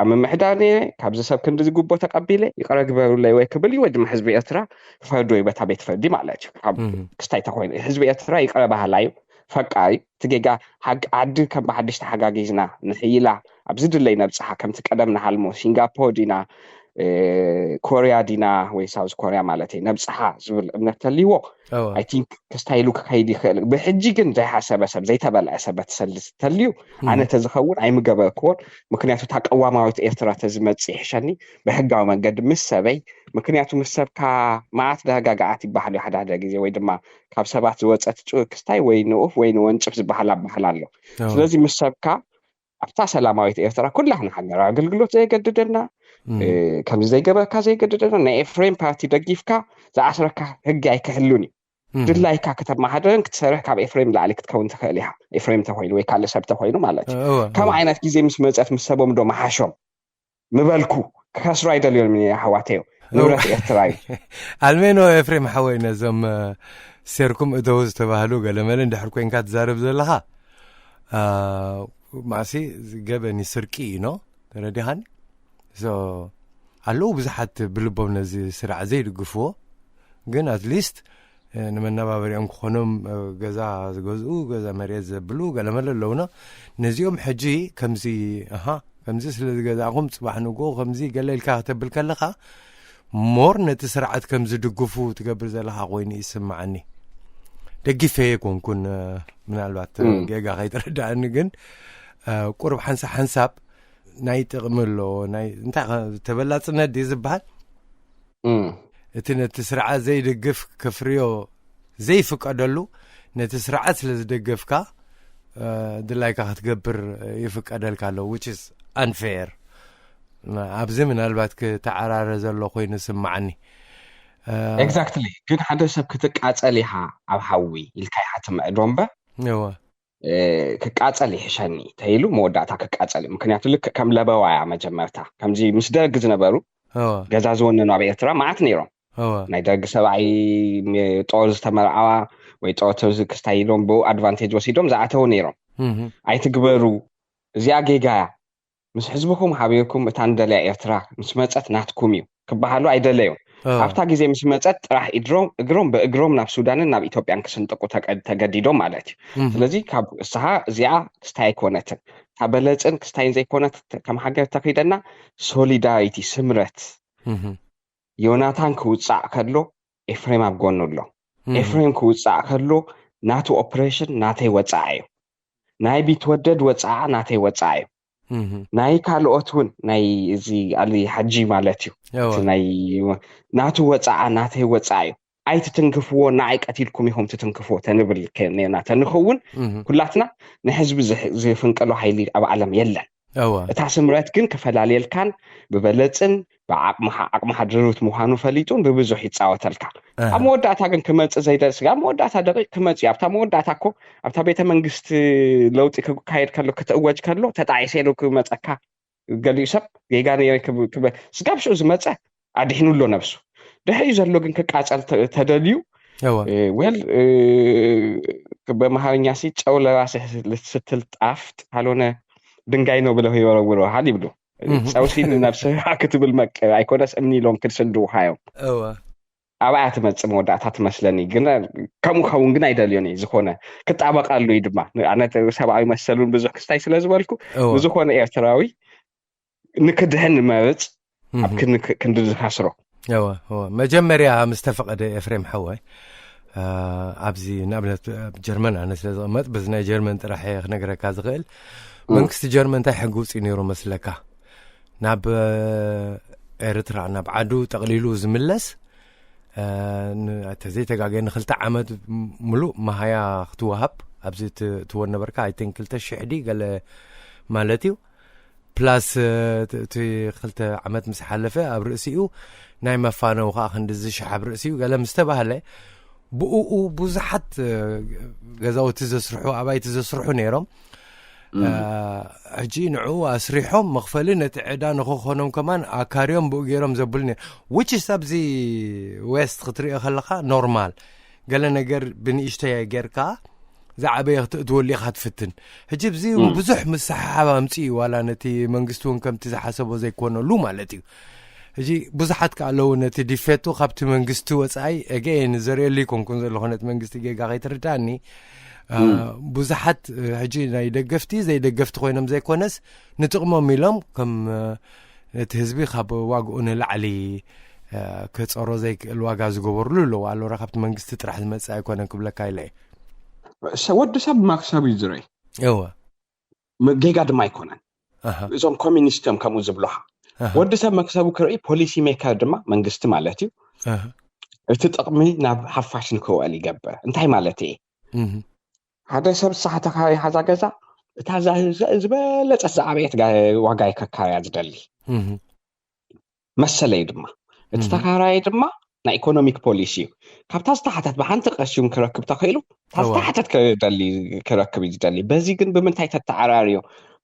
ኣብ ምምሕዳር ነይረ ካብዚ ሰብ ክንዲ ዝግቦ ተቀቢለ ይቅረ ግበሩለይ ወይ ክብል እዩ ወይ ድማ ህዝቢ ኤርትራ ክፈርዶ እዩ በታ ቤት ፍርዲ ማለት እዩ። ክስታይ ተኮይኑ ህዝቢ ኤርትራ ይቅረ ባህላ እዩ ፈቃሪ እቲ ጌጋ ዓዲ ከም ብሓድሽ ተሓጋጊዝና ንሕይላ ኣብዚ ድለይ ነብፅሓ ከምቲ ቀደም ንሃልሞ ሲንጋፖር ዲና ኮርያ ዲና ወይ ሳውዝ ኮርያ ማለት እዩ ነብፅሓ ዝብል እምነት ተልይዎ ኣይ ቲንክ ክስታይሉ ክኸይድ ይኽእል። ብሕጂ ግን ዘይሓሰበ ሰብ ዘይተበልዐ ሰብ በቲ ሰልዲ ተልዩ ኣነ ተዝኸውን ኣይምገበርክዎን። ምክንያቱ እታ ቀዋማዊት ኤርትራ ተዝመጽእ ይሕሸኒ ብሕጋዊ መንገዲ ምስ ሰበይ። ምክንያቱ ምስ ሰብካ መዓት ዳርጋ ገዓት ይበሃል እዩ ሓደ ሓደ ግዜ ወይ ድማ ካብ ሰባት ዝወጸ ትጭው ክስታይ ወይ ንኡፍ ወይ ንወንጭፍ ዝበሃል ኣበሃል ኣሎ። ስለዚ ምስ ሰብካ ኣብታ ሰላማዊት ኤርትራ ኩላህና ሃገራዊ ኣገልግሎት ዘየገድደና ከምዚ ዘይገበርካ ዘየገድደና ናይ ኤፍሬም ፓርቲ ደጊፍካ ዝኣስረካ ህጊ ኣይክሕሉን እዩ። ድላይካ ከተማሓደርን ክትሰርሕ ካብ ኤፍሬም ላዕሊ ክትከውን ትኽእል ኢኻ። ኤፍሬም ተኮይኑ ወይ ካልእ ሰብ ተኮይኑ ማለት እዩ። ከም ዓይነት ግዜ ምስ መፀት ምስ ሰቦም ዶ መሓሾም ምበልኩ ክከስሩ ኣይደልዮን ኣሕዋተዮ። ንብረት ኤርትራ እዩ። ኣልሜኖ ኤፍሬም ሓወይ ነዞም ሴርኩም እተው ዝተባህሉ ገለመለ እንድሕር ኮይንካ ትዛረብ ዘለኻ ማእሲ ገበኒ ስርቂ እዩ ኖ ተረዲኻኒ ኣለዉ ብዙሓት ብልቦም ነዚ ስርዓት ዘይድግፍዎ ግን ኣትሊስት ንመናባበሪኦም ክኾኖም ገዛ ዝገዝኡ ገዛ መሬት ዘብሉ ገለመለ ኣለውና ነዚኦም ሕጂ ከምዚ ኣሃ ከምዚ ስለ ዝገዛእኹም ፅባሕ ንጎ ከምዚ ገለ ኢልካ ክተብል ከለኻ ሞር ነቲ ስርዓት ከም ዝድግፉ ትገብር ዘለኻ ኮይኑ ይስምዓኒ። ደግፌ የኮንኩን ምናልባት ጌጋ ከይትረዳእኒ ግን ቁርብ ሓንሳብ ሓንሳብ ናይ ጥቕሚ ኣሎ እንታይ ተበላፅነት ድዩ ዝበሃል እቲ ነቲ ስርዓት ዘይድግፍ ክፍርዮ ዘይፍቀደሉ ነቲ ስርዓት ስለ ዝደገፍካ ድላይካ ክትገብር ይፍቀደልካ ኣሎ which is unfair ኣብዚ ምናልባት ክተዓራረ ዘሎ ኮይኑ ስማዓኒ exactly ግን ሓደ ሰብ ክትቃፀል ኢኻ ኣብ ሓዊ ኢልካ ኢኻ ትምዕዶ እምበር እወ ክቃፀል ይሕሸኒ ተይሉ መወዳእታ ክቃፀል እዩ ምክንያቱ ልክ ከም ለበዋ እያ መጀመርታ ከምዚ ምስ ደርግ ዝነበሩ እወ ገዛ ዝወነኑ ኣብ ኤርትራ መዓት ነይሮም እወ ናይ ደርግ ሰብኣይ ጦር ዝተመርዓዋ ወይ ጦር ተዚ ክስታይ ኢሎም ብኡ ኣድቫንቴጅ ወሲዶም ዝኣተው ነይሮም እህ ኣይትግበሩ እዚኣ ጌጋ እያ ምስ ህዝብኹም ሓቢርኩም እታ ንደልያ ኤርትራ ምስ መፀት ናትኩም እዩ ክበሃሉ ኣይደለዩን ኣብታ ግዜ ምስ መፀት ጥራሕ ኢድሮም እግሮም ብእግሮም ናብ ሱዳንን ናብ ኢትዮጵያን ክስንጥቁ ተገዲዶም ማለት እዩ ስለዚ ካብ እስኻ እዚኣ ክስታይ ኣይኮነትን እታ በለፅን ክስታይን ዘይኮነት ከም ሃገር ተኺደና ሶሊዳሪቲ ስምረት ዮናታን ክውፃእ ከሎ ኤፍሬም ኣብ ጎኑ ኣሎ ኤፍሬም ክውፃእ ከሎ ናቱ ኦፕሬሽን ናተይ ወፃኣ እዩ ናይ ቢትወደድ ወፃኣ ናተይ ወፃኣ እዩ ናይ ካልኦት እውን ናይ እዚ ኣሊ ሓጂ ማለት እዩ ናይ ናቱ ወፃኣ ናተይ ወፃኣ እዩ ኣይትትንክፍዎ ንዓይ ቀቲልኩም ኢኹም ትትንክፍዎ ተንብል ና ተንኸውን ኩላትና ንህዝቢ ዝፍንቀሎ ሓይሊ ኣብ ዓለም የለን እታ ስምረት ግን ክፈላልየልካን ብበለፅን ብዓቅምኻ ዓቅምኻ ድርብት ምዃኑ ፈሊጡን ብብዙሕ ይፃወተልካ ኣብ መወዳእታ ግን ክመፅእ ዘይደልስ ኣብ መወዳእታ ደቂቅ ክመፅእ ኣብታ መወዳእታ እኮ ኣብታ ቤተ መንግስቲ ለውጢ ክካየድ ከሎ ክትእወጅ ከሎ ተጣዒሰ ኢሉ ክመፀካ ገሊኡ ሰብ ጌጋ ነይረ ክበ ስጋብ ሽዑ ዝመፀ ኣድሒኑ ኣሎ ነብሱ ድሕሪኡ ዘሎ ግን ክቃፀል ተደልዩ ወል በመሃርኛ ሲ ጨው ለራስህ ስትል ጣፍጥ ካልሆነ ድንጋይ ነው ብለው ይወረውረሃል ይብሉ ፀውሲ ንነብስህ ክትብል መቀ ኣይኮነስ እምኒ ኢሎም ክድስድውካ እዮም ኣብኣ ትመፅእ መወዳእታ ትመስለኒ። ግን ከምኡ ከውን ግን ኣይደልዮን እየ። ዝኾነ ክጣበቀሉ እዩ ድማ። ኣነ ሰብኣዊ መሰሉን ብዙሕ ክስታይ ስለ ዝበልኩ፣ ዝኾነ ኤርትራዊ ንክድሕን ንመርፅ። ኣብ ክንዲ ዝካስሮ። መጀመርያ ምስ ተፈቐደ፣ ኤፍሬም ሓወይ፣ ኣብዚ ንኣብነት ኣብ ጀርመን ኣነ ስለ ዝቕመጥ፣ በዚ ናይ ጀርመን ጥራሕ ክነግረካ ዝኽእል፣ መንግስቲ ጀርመን እንታይ ሕጊ ውፅእ ነይሩ መስለካ? ናብ ኤርትራ፣ ናብ ዓዱ ጠቕሊሉ ዝምለስ፣ ተዘይተጋገ ንክልተ ዓመት ሙሉእ መሃያ ክትወሃብ ኣብዚ ትወን ነበርካ። ኣይተን ክልተ ሽሕ ዲ ገለ ማለት እዩ። ፕላስ እቲ ክልተ ዓመት ምስ ሓለፈ፣ ኣብ ርእሲኡ ናይ መፋነው ከዓ ክንዲ ዝሽሕ ኣብ ርእሲኡ ገለ ምስ ተባህለ፣ ብኡኡ ብዙሓት ገዛውቲ ዘስርሑ፣ ኣባይቲ ዘስርሑ ነይሮም። ሕጂ ንዕኡ ኣስሪሖም መኽፈሊ ነቲ ዕዳ ንክኾኖም ከማን ኣካርዮም ብኡ ገይሮም ዘብሉ ነይሩ። ዊችስ ኣብዚ ዌስት ክትሪኦ ከለካ ኖርማል፣ ገለ ነገር ብንእሽተይ ጌርካ ዝዓበየ ክትእትወሉ ኢኻ ትፍትን። ሕጂ ብዚ እውን ብዙሕ ምስሓሓብ ኣምፅኡ እዩ። ዋላ ነቲ መንግስቲ እውን ከምቲ ዝሓሰቦ ዘይኮነሉ ማለት እዩ። ሕጂ ብዙሓት ከ ኣለዉ ነቲ ዲፌቱ ካብቲ መንግስቲ ወፃኢ፣ ኤገይን ዘርእየሉ ይኮንኩን ዘለኹ ነቲ መንግስቲ ጌጋ ከይትርዳእኒ። ብዙሓት ሕጂ ናይ ደገፍቲ ዘይደገፍቲ ኮይኖም ዘይኮነስ፣ ንጥቕሞም ኢሎም ከም ነቲ ህዝቢ ካብ ዋግኡ ንላዕሊ ከፀሮ ዘይክእል ዋጋ ዝገበርሉ ኣለዉ። ኣሎራ ካብቲ መንግስቲ ጥራሕ ዝመፅእ ኣይኮነን ክብለካ ኢለ እየ። ወዲ ሰብ መክሰብ እዩ ዝርኢ። እወ። ጌጋ ድማ ኣይኮነን። እዞም ኮሚኒስት እዮም ከምኡ ዝብሉኻ። ወዲ ሰብ መክሰቡ ክርኢ፣ ፖሊሲ ሜከር ድማ መንግስቲ ማለት እዩ። እቲ ጥቕሚ ናብ ሓፋሽ ንክውዕል ይገብር። እንታይ ማለት እየ? ሓደ ሰብ ሳሕ ተካሪኻ እዛ ገዛ፣ እታ ዝበለፀት ዝዓበየት ዋጋ ከካርያ ዝደሊ መሰለዩ ድማ። እቲ ተካራይ ድማ ናይ ኢኮኖሚክ ፖሊሲ እዩ። ካብታ ዝተሓተት ብሓንቲ ቀስዩን ክረክብ ተኽኢሉ፣ እታ ዝተሓተት ክደሊ ክረክብ እዩ ዝደሊ። በዚ ግን ብምንታይ ተተዓራርዮ?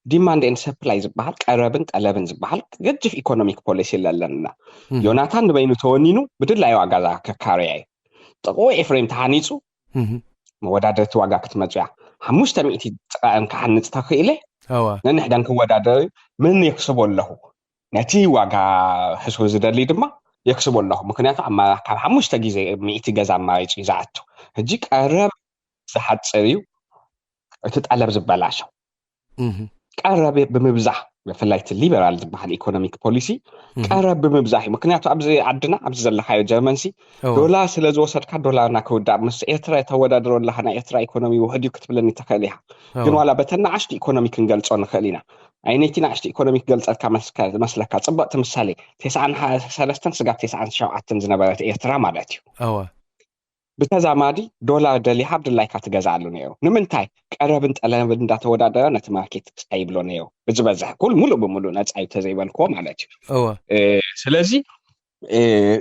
ዲማንድ ኤንድ ሰፕላይ ዝበሃል፣ ቀረብን ጠለብን ዝበሃል ገጅፍ ኢኮኖሚክ ፖሊሲ ኣለና። ዮናታን ንበይኑ ተወኒኑ ብድላይ ዋጋ ከካርያ እዩ። ጥቕኡ ኤፍሬም ተሃኒፁ መወዳደርቲ ዋጋ ክትመፁ እያ። ሓሙሽተ ሚእቲ ጥቃእን ክሓንፅ ተኽኢለ፣ ነንሕደን ክወዳደር ምን የክስቦ ኣለኹ። ነቲ ዋጋ ሕስቡ ዝደሊ ድማ የክስቦ ኣለኹ። ምክንያቱ ካብ ሓሙሽተ ግዜ ሚእቲ ገዛ ኣማሪፁ እዩ ዝኣቱ። ሕጂ ቀረብ ዝሓፅር እዩ እቲ ጠለብ ዝበላሸው። ቀረብ ብምብዛሕ፣ ብፍላይ እቲ ሊበራል ዝበሃል ኢኮኖሚክ ፖሊሲ ቀረብ ብምብዛሕ እዩ። ምክንያቱ ኣብዚ ዓድና፣ ኣብዚ ዘለካዮ ጀርመንሲ፣ ዶላር ስለ ዝወሰድካ ዶላርና ክውዳእ፣ ምስ ኤርትራ የተወዳድሮ ኣለካ፣ ናይ ኤርትራ ኢኮኖሚ ውሕድ እዩ ክትብለኒ ትኽእል ኢኻ። ግን ዋላ በተን ንኣሽቱ ኢኮኖሚ ክንገልጾ ንኽእል ኢና። ኣይነይቲ ንኣሽቱ ኢኮኖሚ ክገልጸልካ መስለካ፣ ጽብቕቲ ምሳሌ፣ ተስዓን ሰለስተን ስጋብ ተስዓን ሸውዓተን ዝነበረት ኤርትራ ማለት እዩ። ብተዛማዲ ዶላር ደሊኻ ብድላይካ ትገዝኣሉ ነይሩ። ንምንታይ? ቀረብን ጠለብን እንዳተወዳደረ ነቲ ማርኬት ክስታይ ይብሎ ነይሩ። ብዝበዝሕ ኩል ሙሉእ ብሙሉእ ነፃ እዩ ተዘይበልክዎ ማለት እዩ። ስለዚ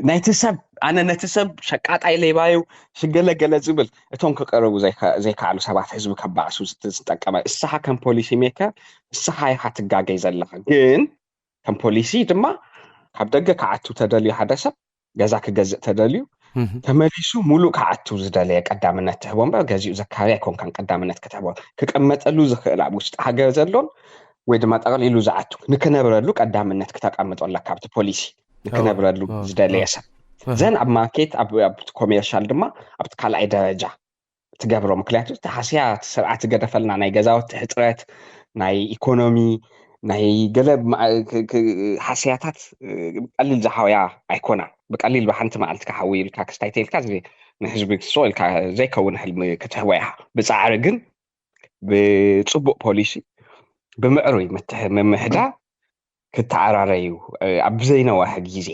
ናይቲ ሰብ፣ ኣነ ነቲ ሰብ ሸቃጣይ ሌባዩ ሽገለገለ ዝብል፣ እቶም ክቀረቡ ዘይከኣሉ ሰባት ህዝቢ ከባእሱ ዝጠቀመ። እሳኻ ከም ፖሊሲ ሜከር እሳኻ ኢኻ ትጋገይ ዘለኻ። ግን ከም ፖሊሲ ድማ ካብ ደገ ክዓቱ ተደልዩ ሓደ ሰብ ገዛ ክገዝእ ተደልዩ ተመሊሱ ሙሉእ ክዓቱ ዝደለየ ቀዳምነት ትህቦ እምበር ገዚኡ ዘካርያ ኣይኮንካን ቀዳምነት ክትህቦ። ክቀመጠሉ ዝኽእል ኣብ ውሽጢ ሃገር ዘሎን ወይ ድማ ጠቕሊሉ ዝዓቱ ንክነብረሉ ቀዳምነት ክተቀምጦ ኣለካ ኣብቲ ፖሊሲ ንክነብረሉ ዝደለየ ሰብ። ዘን ኣብ ማርኬት ኣብቲ ኮሜርሻል ድማ ኣብቲ ካልኣይ ደረጃ ትገብሮ። ምክንያቱ እቲ ሃስያ እቲ ስርዓት ዝገደፈልና ናይ ገዛውቲ ሕፅረት፣ ናይ ኢኮኖሚ፣ ናይ ገለ ሃስያታት ብቀሊል ዝሃውያ ኣይኮናን። ብቀሊል ብሓንቲ መዓልቲ ክሃዊ ኢልካ ክስታይ ተይልካ ንህዝቢ ክስቕ ኢልካ ዘይከውን ሕልሚ ክትህቦ ኢኻ። ብፃዕሪ ግን ብፅቡቅ ፖሊሲ ብምዕሩይ ምምሕዳር ክተዓራረዩ ኣብ ብዘይነዋሐ ግዜ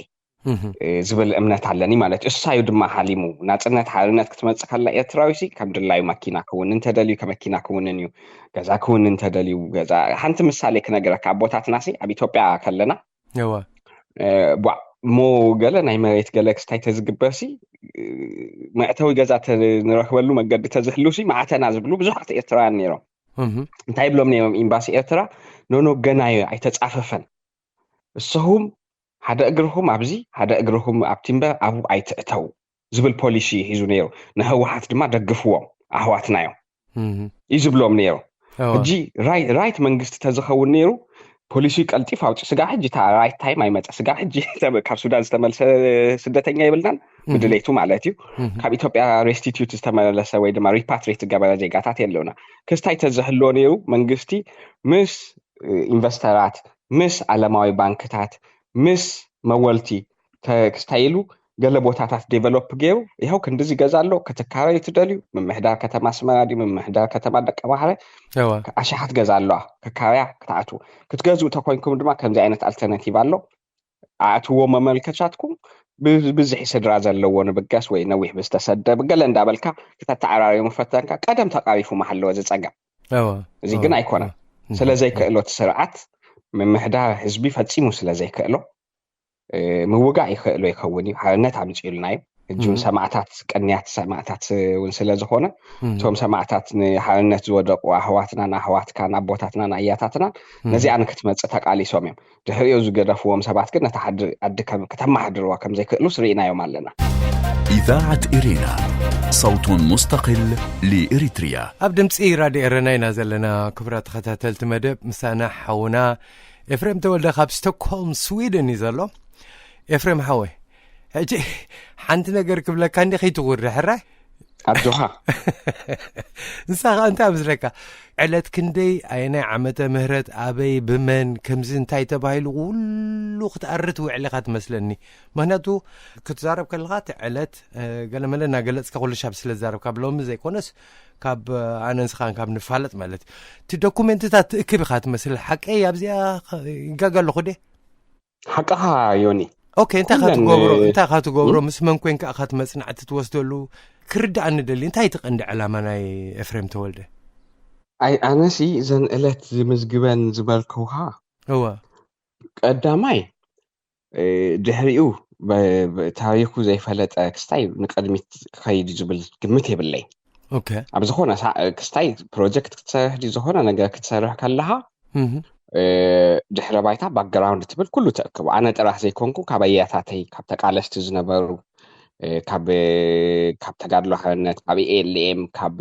ዝብል እምነት ኣለኒ ማለት እዩ። እሳዩ ድማ ሓሊሙ ናፅነት ሓርነት ክትመፅእ ከላ ኤርትራዊ ሲ ከም ድላዩ መኪና ክውን እንተደልዩ ከመኪና ክውንን እዩ። ገዛ ክውን እንተደልዩ ገዛ። ሓንቲ ምሳሌ ክነግረካ፣ ኣቦታትና ሲ ኣብ ኢትዮጵያ ከለና ቧዕ እሞ ገለ ናይ መሬት ገለ ክስታይ ተዝግበር ሲ መዕተዊ ገዛ ንረክበሉ መገዲ ተዝህሉ ሲ ማዕተና ዝብሉ ብዙሓት ኤርትራውያን ነይሮም። እንታይ ይብሎም ነይሮም ኤምባሲ ኤርትራ? ኖኖ ገና ኣይተፃፈፈን። እሰኹም ሓደ እግርኹም ኣብዚ ሓደ እግርኹም ኣብቲ እምበር ኣብኡ ኣይትእተው ዝብል ፖሊሲ ሒዙ ነይሩ። ንህወሓት ድማ ደግፍዎም ኣህዋትና እዮም እዩ ዝብሎም ነይሩ። ሕጂ ራይት መንግስቲ ተዝኸውን ነይሩ ፖሊሲ ቀልጢፍ ኣውፂ። ስጋ ሕጂ እታ ራይት ታይም ኣይመፀ። ስጋ ሕጂ ካብ ሱዳን ዝተመልሰ ስደተኛ የብልናን፣ ብድሌቱ ማለት እዩ። ካብ ኢትዮጵያ ሬስቲቲዩት ዝተመለሰ ወይ ድማ ሪፓትሬት ዝገበረ ዜጋታት የለውና። ክስታይ ተዘህልዎ ነይሩ፣ መንግስቲ ምስ ኢንቨስተራት፣ ምስ ዓለማዊ ባንክታት፣ ምስ መወልቲ ክስታይ ኢሉ ገለ ቦታታት ዴቨሎፕ ገይሩ፣ ይኸው ክንድዚ ገዛ ኣሎ፣ ክትካረዩ ትደልዩ፣ ምምሕዳር ከተማ ኣስመራ ድዩ፣ ምምሕዳር ከተማ ደቀ ባሕረ፣ ኣሽሓት ገዛ ኣለዋ፣ ክካረያ ክትኣትዉ። ክትገዝኡ ተኮይንኩም ድማ ከምዚ ዓይነት ኣልተርናቲቭ ኣሎ። ኣእትዎ መመልከቻትኩም። ብዝሒ ስድራ ዘለዎ ንብገስ ወይ ነዊሕ ብዝተሰደ ብገለ እንዳበልካ ክተተዓራርዮ ምፈተንካ ቀደም ተቃሪፉ መሃለወ ዝጸገም። እዚ ግን ኣይኮነን። ስለዘይክእሎ እቲ ስርዓት ምምሕዳር ህዝቢ ፈጺሙ ስለዘይክእሎ ምውጋእ ይኽእሎ ይኸውን እዩ። ሓርነት ኣምፂኡልና እዩ። እጅም ሰማዕታት ቅንያት ሰማዕታት እውን ስለ ዝኾነ እቶም ሰማዕታት ንሓርነት ዝወደቁ ኣህዋትናን ኣህዋትካን ኣቦታትናን ኣያታትናን ነዚኣ ንክትመፅእ ተቃሊሶም እዮም። ድሕሪኡ ዝገደፍዎም ሰባት ግን ነታ ዓዲ ከተማሓድርዋ ከም ዘይክእሉስ ርኢናዮም ኣለና። إذاعة إرينا صوت مستقل لإريتريا. ኣብ ድምፂ ራድዮ ኤረና ኢና ዘለና። ክቡራት ተኸታተልቲ መደብ ምሳና ሓውና ኤፍሬም ተወልደ ካብ ስቶክሆልም ስዊድን እዩ ዘሎ። ኤፍሬም ሓወይ ሕጂ ሓንቲ ነገር ክብለካ እንዲ ከይትውርድ ሕራይ ኣጆኻ። ንሳ ከዓ እንታይ ምስለካ ዕለት ክንደይ ኣየናይ ዓመተ ምህረት ኣበይ ብመን ከምዚ እንታይ ተባሂሉ ኩሉ ክትኣርት ውዕል ኢኻ ትመስለኒ። ምክንያቱ ክትዛረብ ከለካ እቲ ዕለት ገለመለ እናገለፅካ ኩሉ ሻብ ስለ ዝዛረብካ ብሎሚ ዘይኮነስ ካብ ኣነ ንስኻን ካብ ንፋለጥ ማለት እቲ ዶኩሜንትታት ትእክብ ኢኻ ትመስል። ሓቀይ ኣብዚኣ ይጋጋ ኣለኹ ደ ሓቅኻ ዮኒ። ኦኬ እንታይ ካትገብሮ እንታይ ካትገብሮ ምስ መን ኮይን ከዓ ካትመፅናዕቲ ትወስደሉ ክርዳእ ንደሊ። እንታይ እቲ ቀንዲ ዕላማ ናይ ኤፍሬም ተወልደ? ኣይ ኣነሲ እዘን ዕለት ዝምዝግበን ዝበልክውካ እወ ቀዳማይ ድሕሪኡ ታሪኩ ዘይፈለጠ ክስታይ ንቅድሚት ክኸይድ ዝብል ግምት የብለይ። ኣብ ዝኾነ ክስታይ ፕሮጀክት ክትሰርሕ ድ ዝኾነ ነገር ክትሰርሕ ከለካ ድሕረ ባይታ ባክግራውንድ ትብል ኩሉ ተእክቡ። ኣነ ጥራሕ ዘይኮንኩ ካብ ኣያታተይ ካብ ተቃለስቲ ዝነበሩ ካብ ካብ ተጋድሎ ሓርነት ካብ ኤልኤም ካብ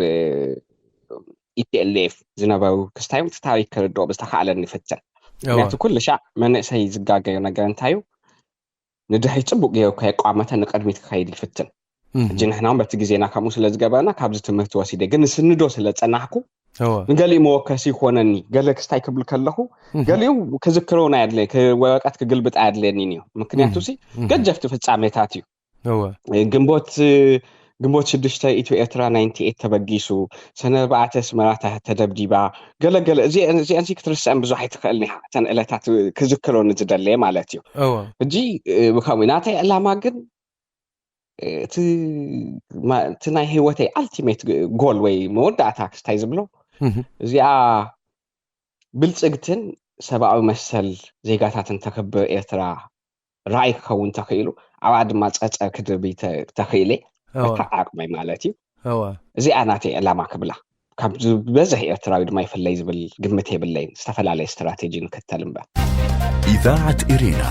ኢፒኤልኤፍ ዝነበሩ ክስታዮም እቲ ታሪክ ክርድኦ ብዝተካእለኒ ይፍትን። ምክንያቱ ኩሉ ሻዕ መንእሰይ ዝጋገዮ ነገር እንታይ እዩ? ንድሕሪት ፅቡቅ ገይሩ ከየቋመተ ንቅድሚት ክኸይድ ይፍትን። ሕጂ ንሕና እውን በቲ ግዜና ከምኡ ስለ ዝገበርና ካብዚ ትምህርቲ ወሲደ ግን ንስንዶ ስለ ዝፀናሕኩ ንገሊኡ መወከሲ ይኮነኒ። ገለ ክስታይ ክብል ከለኹ ገሊኡ ክዝክሮ ናይ ኣድለ ወረቀት ክግልብጥ ኣየድለየኒን እዩ። ምክንያቱ ሲ ገጀፍቲ ፍፃሜታት እዩ። ግንቦት ግንቦት ሽዱሽተ ኢትዮ ኤርትራ ናይንቲ ኤት ተበጊሱ፣ ሰነ ኣርባዕተ ኣስመራ ተደብዲባ፣ ገለገለ እዚአን እዚአን ክትርስዐን ብዙሕ ኣይትኽእልን ኢኻ። እተን ዕለታት ክዝክረኒ ዝደለየ ማለት እዩ። ሕጂ ከምኡ ናተይ ዕላማ ግን እቲ እቲ ናይ ህይወተይ ኣልቲሜት ጎል ወይ መወዳእታ ክስታይ ዝብሎ እዚኣ ብልጽግትን ሰብኣዊ መሰል ዜጋታትን ተክብር ኤርትራ ራእይ ክኸውን ተኽኢሉ ኣብኣ ድማ ጸጸር ክድርቢ ተኽኢለ በታ ዓቕመይ ማለት እዩ። እዚኣ ናተይ ዕላማ ክብላ ካብ ዝበዝሕ ኤርትራዊ ድማ ይፍለይ ዝብል ግምት የብለይን። ዝተፈላለየ ስትራቴጂ ንክተል እምበር። إذاعة إرينا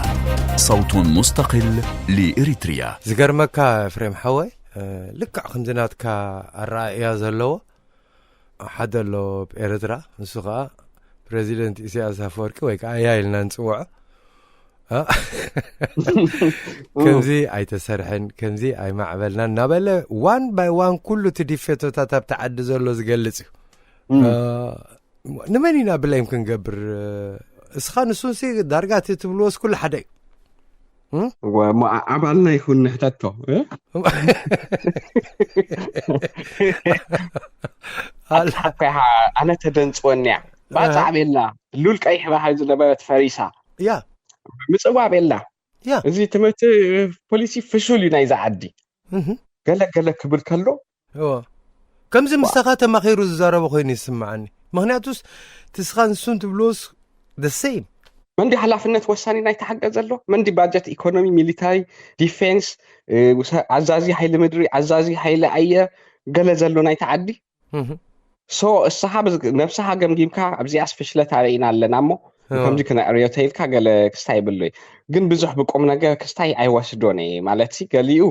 صوت مستقل لإريتريا. ዝገርመካ ኤፍሬም ሓወይ ልክዕ ከምዚ ናትካ ኣረኣእያ ዘለዎ ሓደ ኣሎ ኤርትራ ንሱ ከዓ ፕሬዚደንት ኢሳያስ ኣፈወርቂ ወይ ከዓ እያ ኢልና ንፅውዖ ከምዚ ኣይተሰርሐን ከምዚ ኣይማዕበልናን እናበለ ዋን ባይ ዋን ኩሉ እቲ ዲፌቶታት ኣብቲ ዓዲ ዘሎ ዝገልፅ እዩ። ንመን ኢና ብላይም ክንገብር? እስኻ ንሱንሲ ዳርጋ እቲ ትብልዎስ ኩሉ ሓደ እዩ። ኣባልና ይኹን ንሕተቶ ኣነ ተደንፅወኒያ ባፃዕ ቤላ ሉል ቀይሕ ባህሪ ዝነበረት ፈሪሳ ያ ምፅዋ ቤላ ያ እዚ ትምህርቲ ፖሊሲ ፍሹል እዩ ናይዛ ዓዲ። ገለ ገለ ክብል ከሎ ከምዚ ምሳኻ ተማኺሩ ዝዛረበ ኮይኑ ይስምዓኒ። ምክንያቱስ ትስኻ ንሱን ትብልዎስ ደሴም መንዲ ሓላፍነት ወሳኒ ናይቲ ሓገ ዘሎ መንዲ ባጀት ኢኮኖሚ ሚሊታሪ ዲፌንስ ኣዛዚ ሓይሊ ምድሪ ኣዛዚ ሓይሊ ኣየር ገለ ዘሎ ናይቲ ዓዲ ሶ እስኻ ነብስኻ ገምጊምካ ኣብዚኣ ስፍሽለት ኣርእና ኣለና እሞ ከምዚ ክነዕርዮ ተይልካ ገለ ክስታይ ይብሉ እዩ። ግን ብዙሕ ብቁም ነገር ክስታይ ኣይወስዶን እየ ማለት ገሊኡ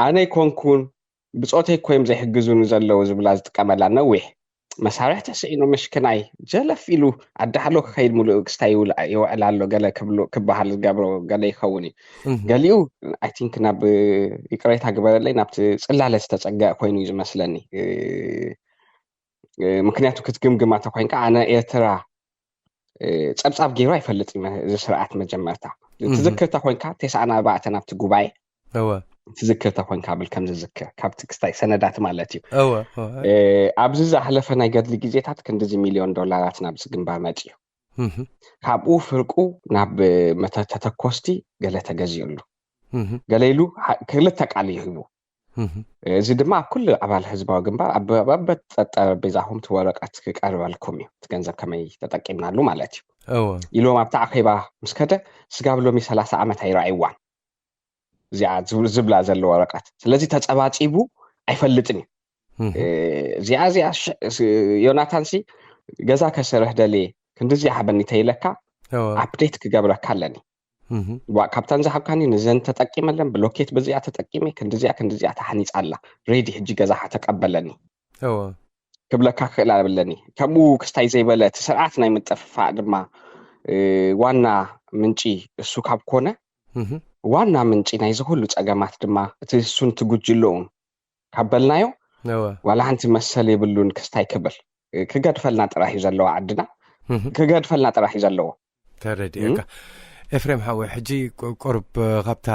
ኣነ ይኮንኩን ብፆተይ ኮይም ዘይሕግዙኒ ዘለዉ ዝብላ ዝጥቀመላ ነዊሕ መሳርሕቲ ስዒኑ ምሽክናይ ጀለፍ ኢሉ ኣዳሕሎ ክኸይድ ምሉእ ክስታይ ይውል- ይውዕል ኣሎ ገለ ክብሉ ክበሃል ዝገብሮ ገለ ይኸውን እዩ። እህ፣ ገሊኡ ኣይ ቲንክ ናብ ይቅሬታ ግበረለይ ናብቲ ጽላለ ዝተጸገዐ ኮይኑ እዩ ዝመስለኒ። እ፣ እ፣ ምክንያቱ ክትግምግማ ተኮይንካ ኣነ ኤርትራ እ፣ ጸብጻብ ገይሩ ኣይፈልጥ እዩ እዚ ስርዓት መጀመርታ እህ፣ ትዝክርታ ኮንካ ቴስዓን ኣርባዕተን ኣብቲ ጉባኤ እወ ትዝክርታ ኮንካ ብል ከም ዝዝክር ካብቲ ክስታይ ሰነዳት ማለት እዩ። እወ እወ እ፣ ኣብዚ ዝሓለፈ ናይ ገድሊ ግዜታት ክንድዚ ሚልዮን ዶላራት ናብዚ ግንባር መጽዩ። እህ፣ ካብኡ ፍርቁ ናብ መተ- ተተኮስቲ ገለ ተገዚኡሉ፣ እህ፣ ገለ ኢሉ ሓ- ክልተ ቃል ይህቡ። እህ፣ እዚ ድማ ኣብ ኩሉ ኣባል ህዝባዊ ግንባር ኣብ ኣብ በጠ- ጠረጴዛኹም እቲ ወረቀት ክቀርበልኩም እዩ፣ እቲ ገንዘብ ከመይ ተጠቂምናሉ ማለት እዩ እወ ኢሎም ኣብቲ ኣኼባ ምስ ከደ ስጋብ ሎሚ ሰላሳ ዓመት ኣይረኣይዋን እዚኣ ዝብ- ዝብላ ዘሎ ወረቀት። ስለዚ ተጸባጺቡ ኣይፈልጥን እዩ። እህ፣ እ፣ እዚኣ እዚኣ ሽ- ስ- ዮናታን ሲ ገዛ ከሰርሕ ደልየ ክንድዚ ሃበኒ ተይለካ እወ ኣፕዴት ክገብረካ ኣለኒ። እህ፣ ዋ ካብታን ዝሃብካኒ ንዘን ተጠቂመለን ብሎኬት በዚኣ ተጠቂመ ክንድዚኣ ክንድዚኣ ተሓኒጻ ኣላ ሬዲ ሕጂ ገዛኻ ተቀበለኒ እወ ክብለካ ክኽእል ኣለኒ። ከምኡ ክስታይ ዘይበለ እቲ ስርዓት ናይ ምጥፍፋእ ድማ እ፣ ዋና ምንጪ እሱ ካብ ኮነ እህ፣ ዋና ምንጪ ናይዚ ኩሉ ጸገማት ድማ እቲ እሱን እቲ ጉጅልኡን ካብ በልናዮ እወ ዋላ ሓንቲ መሰል የብሉን ክስታይ ክብል እ፣ ክገድፈልና ጥራሕ እዩ ዘለዎ ዓድና እህ፣ ክገድፈልና ጥራሕ እዩ ዘለዎ። ተረዲኤካ ኤፍሬም ሓወይ። ሕጂ ቁ- ቁርብ ካብታ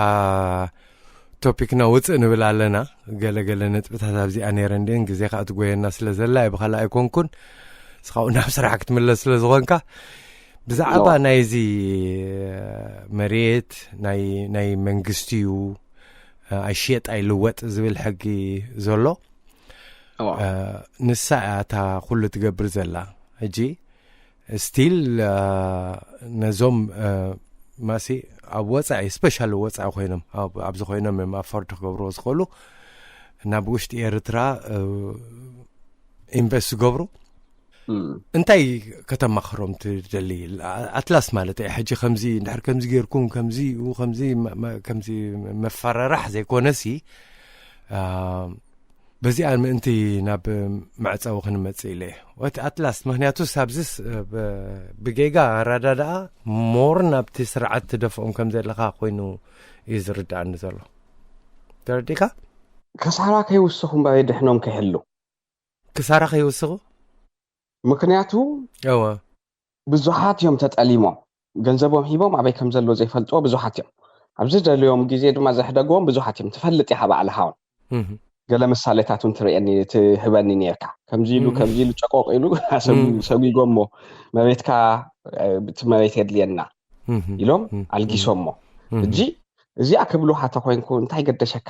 ቶፒክና ውፅእ ንብል ኣለና። ገለገለ ነጥብታት ኣብዚኣ ነይረ እንዲን ግዜ ከዓ ትጎየና ስለ ዘላ ብካልእ ኣይኮንኩን እስኻው ናብ ስራሕ ክትምለስ ስለ ዝኾንካ ብዛዕባ እወ። ናይዚ መሬት ናይ ናይ መንግስቲ እዩ ኣይሽየጥ ኣይልወጥ ዝብል ሕጊ ዘሎ እወ። እ፣ ንሳ እያ እታ ኩሉ ትገብር ዘላ። ሕጂ ስቲል ነዞም እ፣ ማሲ ኣብ ወፃኢ ስፔሻል ወፃኢ ኮይኖም ኣብ- ኣብዚ ኮይኖም እዮም ኣፎርድ ክገብርዎ ዝኽእሉ ናብ ውሽጢ ኤርትራ እ፣ ኢንቨስት ዝገብሩ እም። እንታይ ከተማኽሮም ትደሊ ኣትላስ ማለት እዩ ሕጂ ከምዚ እንድሕር ከምዚ ጌርኩም ከምዚ ከምዚ መ- መ- ከምዚ መፈራራሕ ዘይኮነሲ አ፣ በዚኣ ምእንቲ ናብ መዕፀዊ ክንመፅእ ኢለ ወት ኣትላስ ምክንያቱስ ኣብዚስ ብ- ብጌጋ ኣረዳድኣ ሞር ናብቲ ስርዓት ትደፍኦም ከም ዘለካ ኮይኑ እዩ ዝርድኣኒ ዘሎ ተረዲካ ከሳራ ከይውስኹ እምበር ድሕኖም ከይሕሉ ክሳራ ከይውስኹ ምክንያቱ እወ ብዙሓት እዮም ተጠሊሞም ገንዘቦም ሂቦም ኣበይ ከም ዘሎ ዘይፈልጥዎ ብዙሓት እዮም። ኣብዚ ደልዮም ግዜ ድማ ዘሕደግዎም ብዙሓት እዮም። ትፈልጥ ኢኻ ባዕልኻ እውን እህ፣ ገለ ምሳሌታት እውን ትርእየኒ ትህበኒ ነርካ ከምዚ ኢሉ እህ። ከምዚ ኢሉ ጨቆቅ ኢሉ ሰጉ- እህ። ሰጉጎሞ መሬትካ እ፣ እቲ መሬት የድልየና እህ፣ ኢሎም እህ፣ ኣልጊሶሞ እህ። ሕጂ እዚኣ ክብሉካ ተኮይንኩ እንታይ ገደሸካ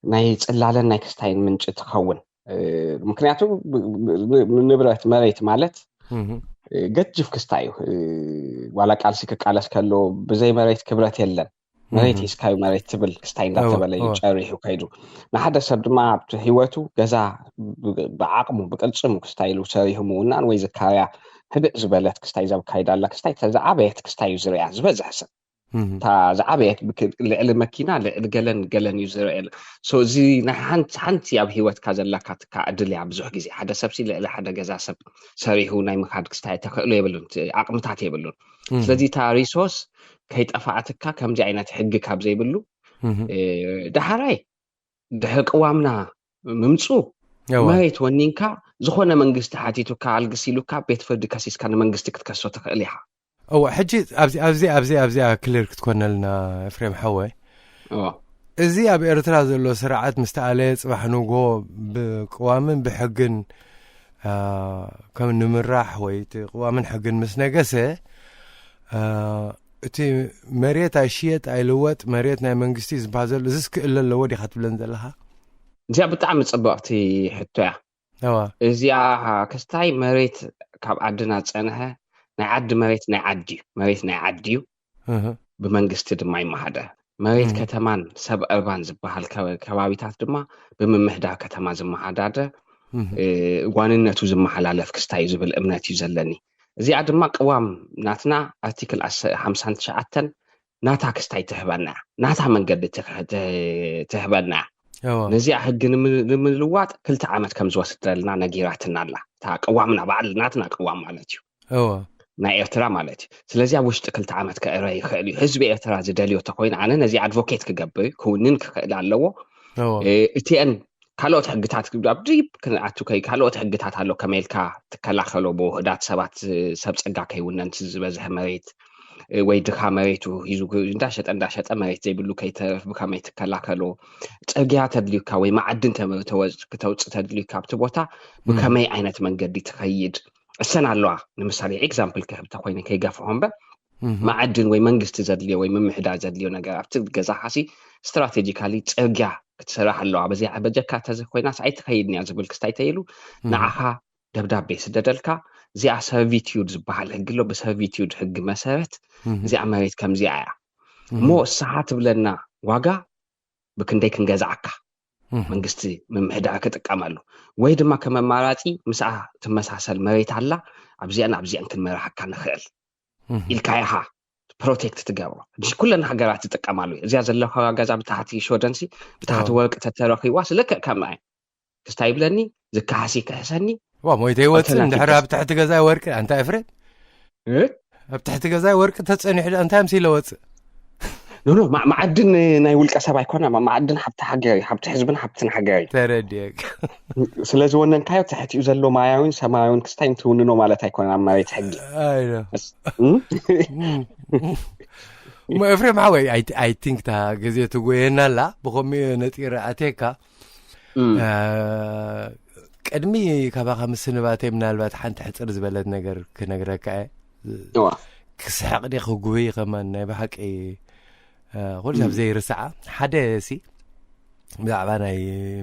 ናይ ጽላለን ናይ ክስታይን ምንጪ ትኸውን እ፣ ምክንያቱ ብ- ብ- ብ- ንብረት መሬት ማለት እህ፣ እ፣ ገጅፍ ክስታይ እዩ እ፣ ዋላ ቃልሲ ክቃለስ ከሎ ብዘይ መሬት ክብረት የለን መሬት እህ። ሂስካዩ መሬት ትብል ክስታይ እንዳተበለ እዩ እወ። ጨሪሑ ከይዱ ንሓደ ሰብ ድማ ኣብቲ ህይወቱ ገዛ ብ- ብዓቕሙ ብቅልፅሙ ክስታይ ኢሉ ሰሪሑ ምውናን ወይ ዝካያ ህድእ ዝበለት ክስታይ ዘካይዳ ኣላ ክስታይ እታ ዝዓበየት ክስታይ እዩ ዝርያ ዝበዝሕ ሰብ እህ፣ እታ ዝዓበየት ብክ- ልዕሊ መኪና ልዕሊ ገለን ገለን እዩ ዝርአ ሶ እዚ ናይ ሓንቲ ሓንቲ ኣብ ህይወትካ ዘላካ ትካ ዕድል እያ ብዙሕ ግዜ ሓደ ሰብሲ ልዕሊ ሓደ ገዛ ሰብ ሰሪሑ ናይ ምካድ ክስታይ ተኽእሎ የብሉን እቲ ዓቕምታት የብሉን እህ። ስለዚ እታ ሪሶርስ ከይጠፋዕትካ ከምዚ ዓይነት ሕጊ ካብ ዘይብሉ እህ፣ እ፣ ዳሕራይ ድሕሪ ቅዋምና ምምፁ እወ መሬት ወኒንካ ዝኾነ መንግስቲ ሓቲቱካ ኣልግስ ኢሉካ ቤት ፍርዲ ከሲስካ ንመንግስቲ ክትከሶ ትኽእል ኢኻ እወ ሕጂ ኣብዚ ኣብዚ ኣብዚ ኣብዚኣ ክሊር ክትኮነልና ኤፍሬም ሓወይ እዎ። እዚ ኣብ ኤርትራ ዘሎ ስርዓት ምስ ተኣለየ ፅባሕ ንጎ ብቅዋምን ብሕግን አ፣ ከም ንምራሕ ወይ እቲ ቅዋምን ሕግን ምስ ነገሰ አ፣ እቲ መሬት ኣይሽየጥ ኣይልወጥ መሬት ናይ መንግስቲ ዝበሃል ዘሎ እዚስ ክእለ ኣለዎ ዲኻ ትብለን ዘለኻ እዚኣ ብጣዕሚ ፅብቕቲ ሕቶ እያ እዋ እዚኣ ክስታይ መሬት ካብ ዓድና ዝፀንሐ ናይ ዓዲ መሬት ናይ ዓዲ እዩ መሬት ናይ ዓዲ እዩ እህ፣ ብመንግስቲ ድማ ይመሃደር መሬት እህ። ከተማን ሰብ ዕርባን ዝበሃል ከ- ከባቢታት ድማ ብምምሕዳር ከተማ ዝመሃዳደር እህ፣ እ፣ ዋንነቱ ዝመሓላለፍ ክስታይ እዩ ዝብል እምነት እዩ ዘለኒ እዚኣ ድማ ቅዋም ናትና ኣርቲክል ሓምሳን ትሽዓተን ናታ ክስታይ ትህበና እያ ናታ መንገዲ ትህ- ትህ- ትህበና እያ እወ ነዚኣ ሕጊ ንምልዋጥ ክልተ ዓመት ከም ዝወስደልና ነጊራትና ኣላ። እታ ቅዋምና ባዕል ናትና ቅዋም ማለት እዩ፣ እወ ናይ ኤርትራ ማለት እዩ። ስለዚ ኣብ ውሽጢ ክልተ ዓመት ከእረ ይኽእል እዩ። ህዝቢ ኤርትራ ዝደልዮ ተኮይኑ ኣነ ነዚ ኣድቮኬት ክገብር ክውንን ክኽእል ኣለዎ። እወ እቲአን ካልኦት ሕግታት ኣብ ዲፕ ክንኣቱ ከይ ካልኦት ሕግታት ኣሎ፣ ከመይ ኢልካ ትከላኸሎ ብውህዳት ሰባት፣ ሰብ ጸጋ ከይውነን፣ ዝበዝሐ መሬት ወይ ድኻ መሬቱ ሂዙ እንዳሸጠ እንዳሸጠ መሬት ዘይብሉ ከይተርፍ ብከመይ ትከላኸሎ፣ ጽርግያ ተድልዩካ ወይ መዓድን ተውፅእ ተድልዩካ ኣብቲ ቦታ ብከመይ ዓይነት መንገዲ ትኸይድ፣ እሰን ኣለዋ። ንምሳሌ ኤግዛምፕል ክህብ ተኮይነ ከይገፍሖ እምበር መዓድን ወይ መንግስቲ ዘድልዮ ወይ ምምሕዳር ዘድልዮ ነገር ኣብቲ ገዛኻሲ ስትራቴጂካሊ ጽርግያ ክትስራሕ ኣለዋ። በዚኣ በጀካ ተዘኮይናስ ኣይትኸይድን እያ ዝብል ክስታይ ተይሉ ንዓኻ ደብዳቤ ስደደልካ። እዚኣ ሰርቪቲዩድ ዝበሃል ሕጊ ኣሎ። ብሰርቪቲዩድ ሕጊ መሰረት እዚኣ መሬት ከምዚኣ እያ እሞ እስኻ ትብለና ዋጋ ብክንደይ ክንገዛዕካ መንግስቲ ምምሕዳር ክጥቀመሉ ወይ ድማ ከም ኣማራፂ ምስኣ ትመሳሰል መሬት ኣላ ኣብዚኣን ኣብዚኣን ክንመራሓካ ንኽእል ኢልካ ኢኻ ፕሮቴክት ትገብሮ። ሕጂ ኩለን ሃገራት ዝጥቀማሉ እዩ። እዚኣ ዘለካ ገዛ ብታሕቲ ሾደንሲ ብታሕቲ ወርቂ ተተረኺዋ ስልክዕ ከምኣ ክስታይ ይብለኒ ዝከሓሲ ክሕሰኒ ዋ ሞይተ ይወፅእ እንድሕር ኣብ ትሕቲ ገዛይ ወርቂ ኣንታ ኤፍሬም እ? ኣብ ትሕቲ ገዛይ ወርቂ ተፀኒሑ ዳ እንታይ ምሲ ለወፅእ ኖ ኖ ማ- መዓድን ናይ ውልቀ ሰብ ኣይኮነ ማ- መዓድን ሓብቲ ሃገር እዩ፣ ሓብቲ ህዝብን ሓብትን ሃገር እዩ። ተረዲየክ ስለ ዝወነንካዮ ትሕቲኡ ዘሎ ማያዊን ሰማያዊን ክስታይ እንትውንኖ ማለት ኣይኮነ ኣብ መሬት ሕጊ ኣይኖ እም? እሞ ኤፍሬም ሓወይ ኣይ ቲንክ እታ ግዜ ትጎየና ኣላ ብኸሚኡ ነጢረ ኣቴካ እም። አ፣ ቅድሚ ካባኻ ምስንባተይ ምናልባት ሓንቲ ሕፅር ዝበለት ነገር ክነግረካ እየ እዋ። ክስሕቕ ዲ ክጉብይ ከማን ናይ ብሓቂ አ፣ ኩሉ ሰብ ዘይርስዓ ሓደ ሲ ብዛዕባ ናይ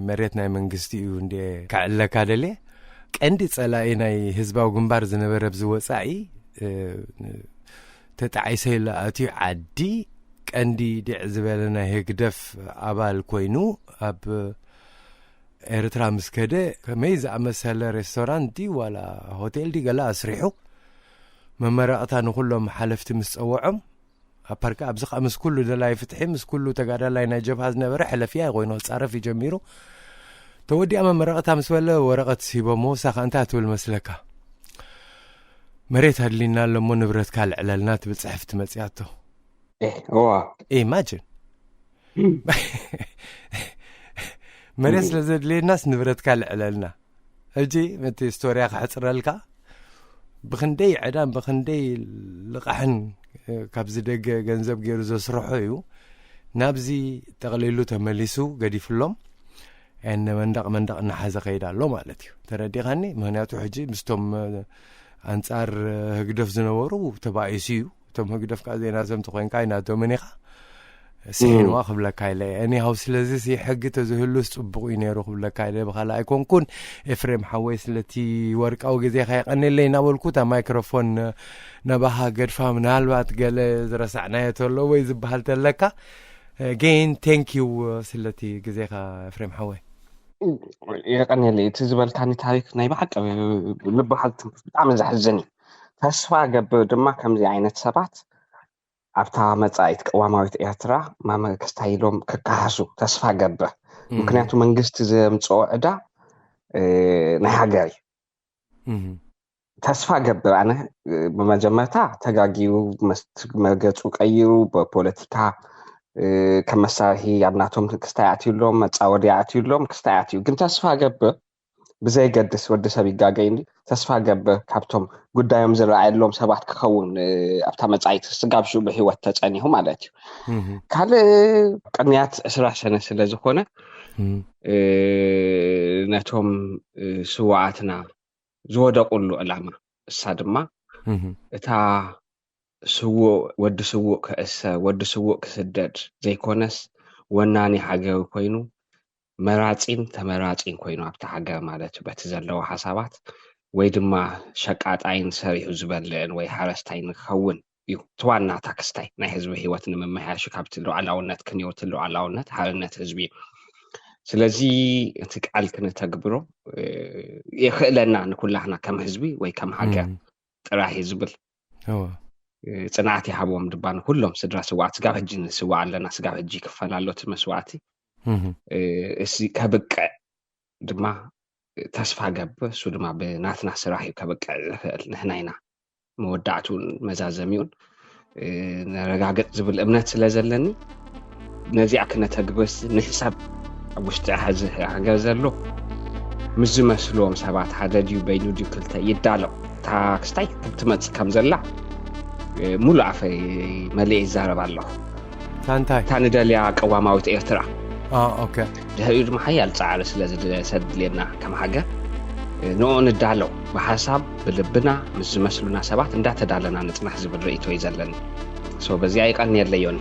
መሬት ናይ መንግስቲ እዩ እንደ ክዕለካ ደልየ ቀንዲ ፀላኢ ናይ ህዝባዊ ግንባር ዝነበረ ኣብዚ ወፃኢ እ፣ ተጣዒሰ ኢለ ኣትዩ ዓዲ ቀንዲ ድዕ ዝበለ ናይ ህግደፍ ኣባል ኮይኑ ኣብ ኤርትራ ምስ ከደ ከመይ ዝኣመሰለ ሬስቶራንት ድዩ ዋላ ሆቴል ድዩ ገለ ኣስሪሑ መመረቕታ ንኩሎም ሓለፍቲ ምስ ጸወዖም ኣብ ፓርክ ኣብዚ ከዓ ምስ ኩሉ ደላይ ፍትሒ ምስ ኩሉ ተጋዳላይ ናይ ጀብሃ ዝነበረ ሕለፍያ ኮይኑ ክፃረፍ እዩ ጀሚሩ ተወዲኣ መመረቕታ ምስ በለ ወረቐት ሲቦሞ ሳኻ እንታይ ትብል መስለካ መሬት ኣድሊና ኣለሞ ንብረትካ ልዕለልና ትብል ፅሕፍቲ መፅያቶ እዋ ኢማጅን መሬት ስለ ዘድልየናስ ንብረትካ ልዕለልና ሕጂ እቲ ስቶርያ ክሕፅረልካ ብክንደይ ዕዳን ብክንደይ ልቃሕን ካብዚ ደገ ገንዘብ ገይሩ ዘስርሖ እዩ ናብዚ ጠቕሊሉ ተመሊሱ ገዲፍሎም መንደቕ መንደቕ እናሓዘ ከይዳ ኣሎ ማለት እዩ ተረዲኻኒ ምክንያቱ ሕጂ ምስቶም ኣንፃር ህግደፍ ዝነበሩ ተባኢሱ እዩ እቶም ህግደፍ ከዓ ዘይናቶም ተኮይንካ ኣይናቶምን ኢኻ ስሒንዋ ክብለካ ኢለ እኒሃው ስለዚ ሕጊ ተዝህሉስ ፅቡቅ እዩ ነይሩ ክብለካ ኢለ ብካልእ ኣይኮንኩን ኤፍሬም ሓወይ ስለቲ ወርቃዊ ግዜካ የቀኒለይ እናበልኩ እታ ማይክሮፎን ናባኻ ገድፋ ምናልባት ገለ ዝረሳዕናዮ ተሎ ወይ ዝበሃል ተለካ ጌን ቴንክ ዩ ስለቲ ግዜካ ኤፍሬም ሓወይ የቀኒለይ እቲ ዝበልካኒ ታሪክ ናይ ብሓቂ ልቢ ብጣዕሚ ዘሕዝን እዩ ተስፋ ገብር ድማ ከምዚ ዓይነት ሰባት ኣብታ መጻኢት ቅዋማዊት ኤርትራ ማመ ክስታይ ኢሎም ክከሓሱ ተስፋ ገብር ምክንያቱ መንግስቲ ዘምፅኦ ዕዳ ናይ ሃገር እዩ ተስፋ ገብር ኣነ ብመጀመርታ ተጋጊሩ መገፁ ቀይሩ ብፖለቲካ ከም መሳርሒ ኣብ ናቶም ክስታይ ኣትዩሎም መፃወዲ ኣትዩሎም ክስታይ ኣትዩ ግን ተስፋ ገብር ብዘይገድስ ወዲ ሰብ ይጋገይ እንዲ ተስፋ ገብር ካብቶም ጉዳዮም ዝረኣየሎም ሰባት ክኸውን ኣብታ መጻኢት ስጋብ ሽኡ ብህይወት ተጸኒሁ ማለት እዩ ካልእ ቅንያት ዕስራ ሰነ ስለ ዝኾነ ነቶም ስዋኣትና ዝወደቁሉ ዕላማ እሳ ድማ እታ ስዉእ ወዲ ስዉእ ክእሰር ወዲ ስዉእ ክስደድ ዘይኮነስ ወናኒ ሃገሩ ኮይኑ መራጺን ተመራጺን ኮይኑ ኣብቲ ሃገር ማለት እዩ በቲ ዘለዎ ሓሳባት ወይ ድማ ሸቃጣይን ሰሪሑ ዝበልዕን ወይ ሓረስታይ ንክኸውን እዩ እቲ ዋና ታክስታይ ናይ ህዝቢ ህይወት ንምምሕያሹ ካብቲ ሉዓላውነት ክንዮ እቲ ሉዓላውነት ሓርነት ህዝቢ እዩ ስለዚ እቲ ቃል ክነተግብሮ የኽእለና ንኩላህና ከም ህዝቢ ወይ ከም ሃገር ጥራሕ እዩ ዝብል ጽንዓት ይሃብዎም ድማ ንኩሎም ስድራ ስዋኣት ስጋብ ሕጂ ንስዋእ ኣለና ስጋብ ሕጂ ይክፈል ኣሎ እቲ መስዋእቲ እዚ ከብቅዕ ድማ ተስፋ ገብር። እሱ ድማ ብናትና ስራሕ እዩ ከብቅዕ ዝኽእል። ንሕና ኢና መወዳእቱን መዛዘሚውን ነረጋግጥ ዝብል እምነት ስለ ዘለኒ፣ ነዚኣ ክነተግብርስ ንሕሰብ። ኣብ ውሽጢ ሕዚ ሃገር ዘሎ ምስ ዝመስልዎም ሰባት ሓደ ድዩ በይኑ ድዩ ክልተ ይዳሎ። እታ ክስታይ ክትመጽእ ከም ዘላ ሙሉእ ኣፈይ መሊኤ ይዛረብ ኣለኹ። ታንታይ እታ ንደልያ ቅዋማዊት ኤርትራ ኦኬ ድሕሪኡ ድማ ሓያል ጻዕሪ ስለ ዘድልየና ከም ሃገር ንኡ ንዳለው። ብሓሳብ ብልብና ምስ ዝመስሉና ሰባት እንዳተዳለና ንጽናሕ ዝብል ርእይቶ እዩ ዘለኒ። ሶ በዚኣ ይቀንየለይ ዮኒ።